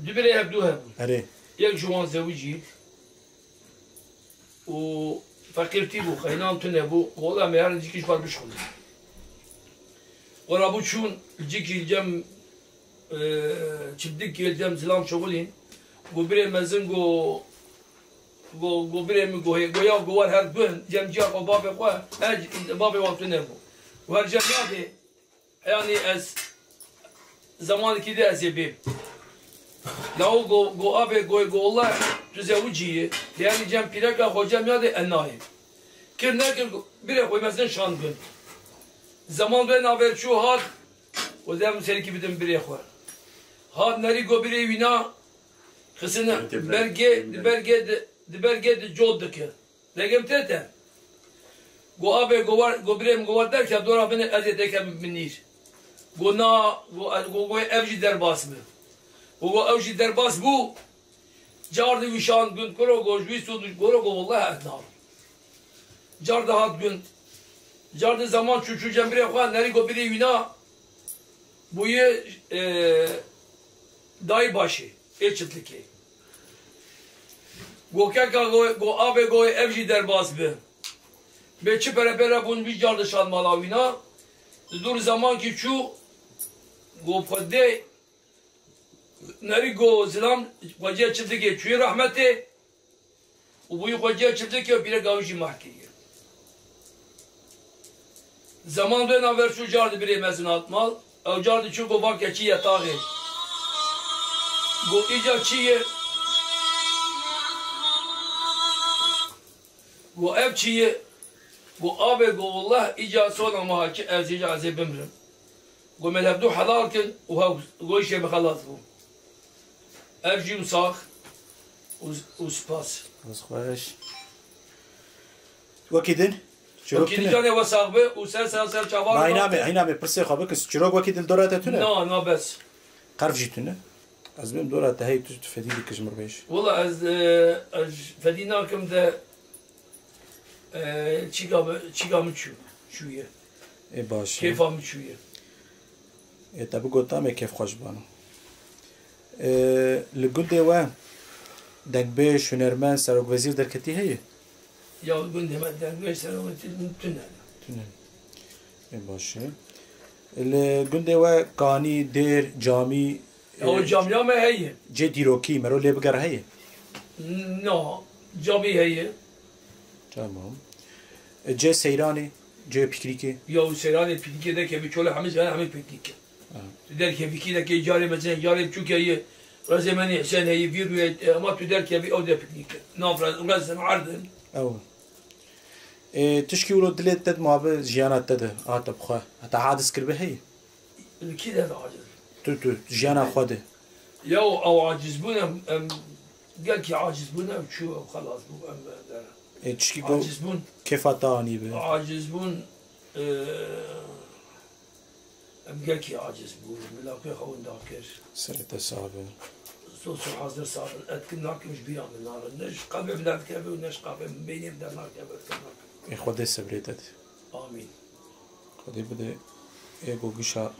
Du birê hevdû hebûn. Erê. Yek ji wan zewicî û feqîrtî bû, xeynan tune bû. Wela me her cîkî ji bar bişxulî. Wela bû çûn, cîkî li cem, e, çipdikê li cem zilam şixulîn. Got, birê mezin, got, got, got, birê min, got, hê, got, ya, got, wer her gund, cem ciya xwe bavê xwe, her bavê wan tune bû. Wer cem yadê, Yanî ez zemanekî de ez ê bêm. Lawo go, go abê, go, go Allah, tu zewicî yî. Yanî cem pîreka xwe cem yadê ez nayêm. Kir nekir, go, birê xwe mezin şand gund. Zeman ve naver çû hat, û ez em serkî bidim birê xwe. Hat nerî go birê wîna, xisine Ente bergê, di bergê di, di bergê di cot dikir. Degem te te. Go abê, go war, go birê min, go war derke dora bine ez ê deke min nîr. Go na, go, go, go ev jî derbas bi. Go, go ew jî derbas bû. Car di wî şand gund kuro, go ji wî sûd goro, go welleh ez nam. Car di hat gund. Car di zaman çû çû cem birê xwe, nerî go birê wîna bûye, e, dayî başê, ê çitlikê. Go keka, go, go abê, go ev jî derbas bi. Bê çi perepere bûn, vî car dişan mala wîna. Di dûr zemankî çû, go xwedê, nerî go zilam, xweciya çitikê çûyê rehmetê. Û bûyî xweciya çitikê û pîrek gavî jî meh kiriye. Zeman dê naver çû car di birê mezin hat mal. Ew car di çû go va keçî ye taxê. Go îca çi ye? Go ev çi ye? Go abê, go welleh îca sona meha çi ez îca ez ê bimrim. Go me hevdû helal kin û hew go îşê min xelas bû. Ev jî û sax û, û spas. Ez xweş. Wekî din? Çirok Wekî din tune? Canê we sax be û ser ser ser çavan. Na, hîna me, hîna me pirsê xwe bikis. Çirok wekî din dora te tune? Na, na bes. Qerf jî tune? Ez bêm dora te hey tu, tu fedî dikij mir bêj. Wela ez, e, ez fedî nakim de, e, çîka mi, çîka min çû, çûye. Ê baş e. Kêfa min çûye. Ê te bigota me kêf xweş bano. Ê, li gundê we dengbêj, hunermend, serokwezîr derketî heye? Ya gundê me dengbêj, serokwezîr tune ne. Tune. Ê baş e. Li gundê we kanî, dêr, camî, Ew e, camiya me heye. Cê dîrokî, mero lê biger heye? No, camî heye. Tamam. E, cê seyranê, cê pîkrîkê? Ya û seyranê pîkrîkê derkevî çolê hemî zane hemî pîkrîk e. Ha. Tu derkevî kî derkevî carê mezin, carê çûk heye. Rezê menî Hisen heye, vî rûyê, e, ama tu derkevî ew de pîkrîk e. Nav rez, rez zin erdin. Ew. E, tişkî wilo dilê te dimabe jiyana te de, a te bixwe. Heta hadis kiribe heye? Li kî de aciz? Tu, tu, jiyana xwe de. Ya ew aciz bûn, em, em gelkî aciz bûn, ew çû, ew xelas bû, em, em, Ê, tişkî go aciz bûn. Kêfa te anî bi. Aciz bûn, e, em gelkî aciz bûn, milakê xwe winda kir. Serê te sax be. Zor zor hazir sabin, etkin nakim ji bîra min narin. Ne ji qelbê min derdikeve û ne ji qelbê min beynê min dernakeve, etkin nakim. Ê, Xwedê sebrê te de. Amîn. Xwedê bide ê go gişa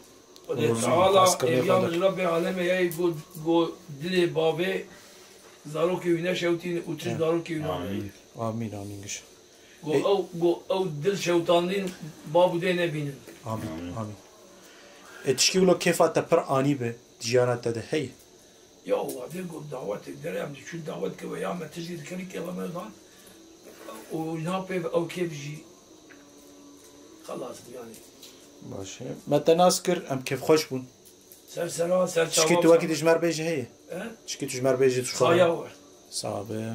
Xwedê Teala êviya min Rebbê alemê ye go, go dilê bavê zarokê wî neşewtîne û tu ji zarokê wî nabî. Amîn, amîn gişa. Go ew, go ew dil şewtandîn bav û dê nebînin. Amîn, amîn. Ê tişkî wilo kêfa te pir anî be, di jiyana te de heye? Ya wadê got dawetê dere em diçûn dawet ke veya me tijî dikerî kêfa me dan û napê ew kêf jî xelas bû yanî. Baş e. Me te nas kir, em kêfxweş bûn. Ser sera, ser çava. Tişkî tu wekî dijmer bêjî heye? He? Tişkî tu ji mer bêjî tu Saya xwe. Sax be.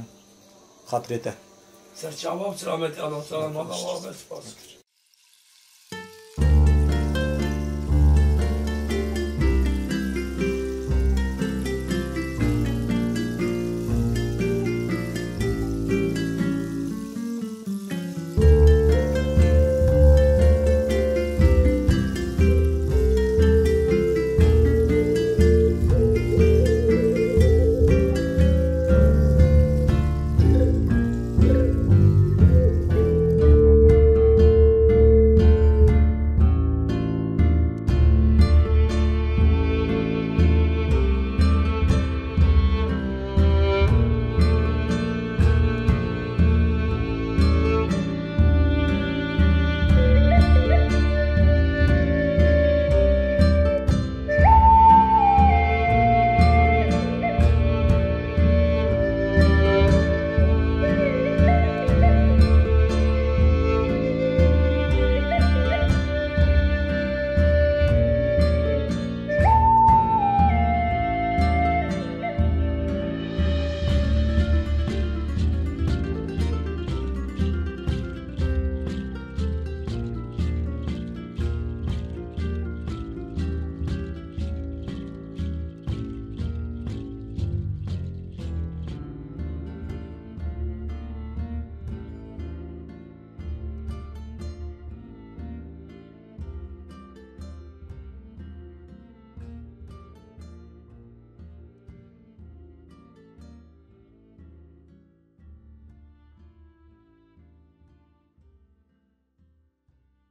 Xatirê te. Ser çava û selametî Allah Teala mala wa be spas.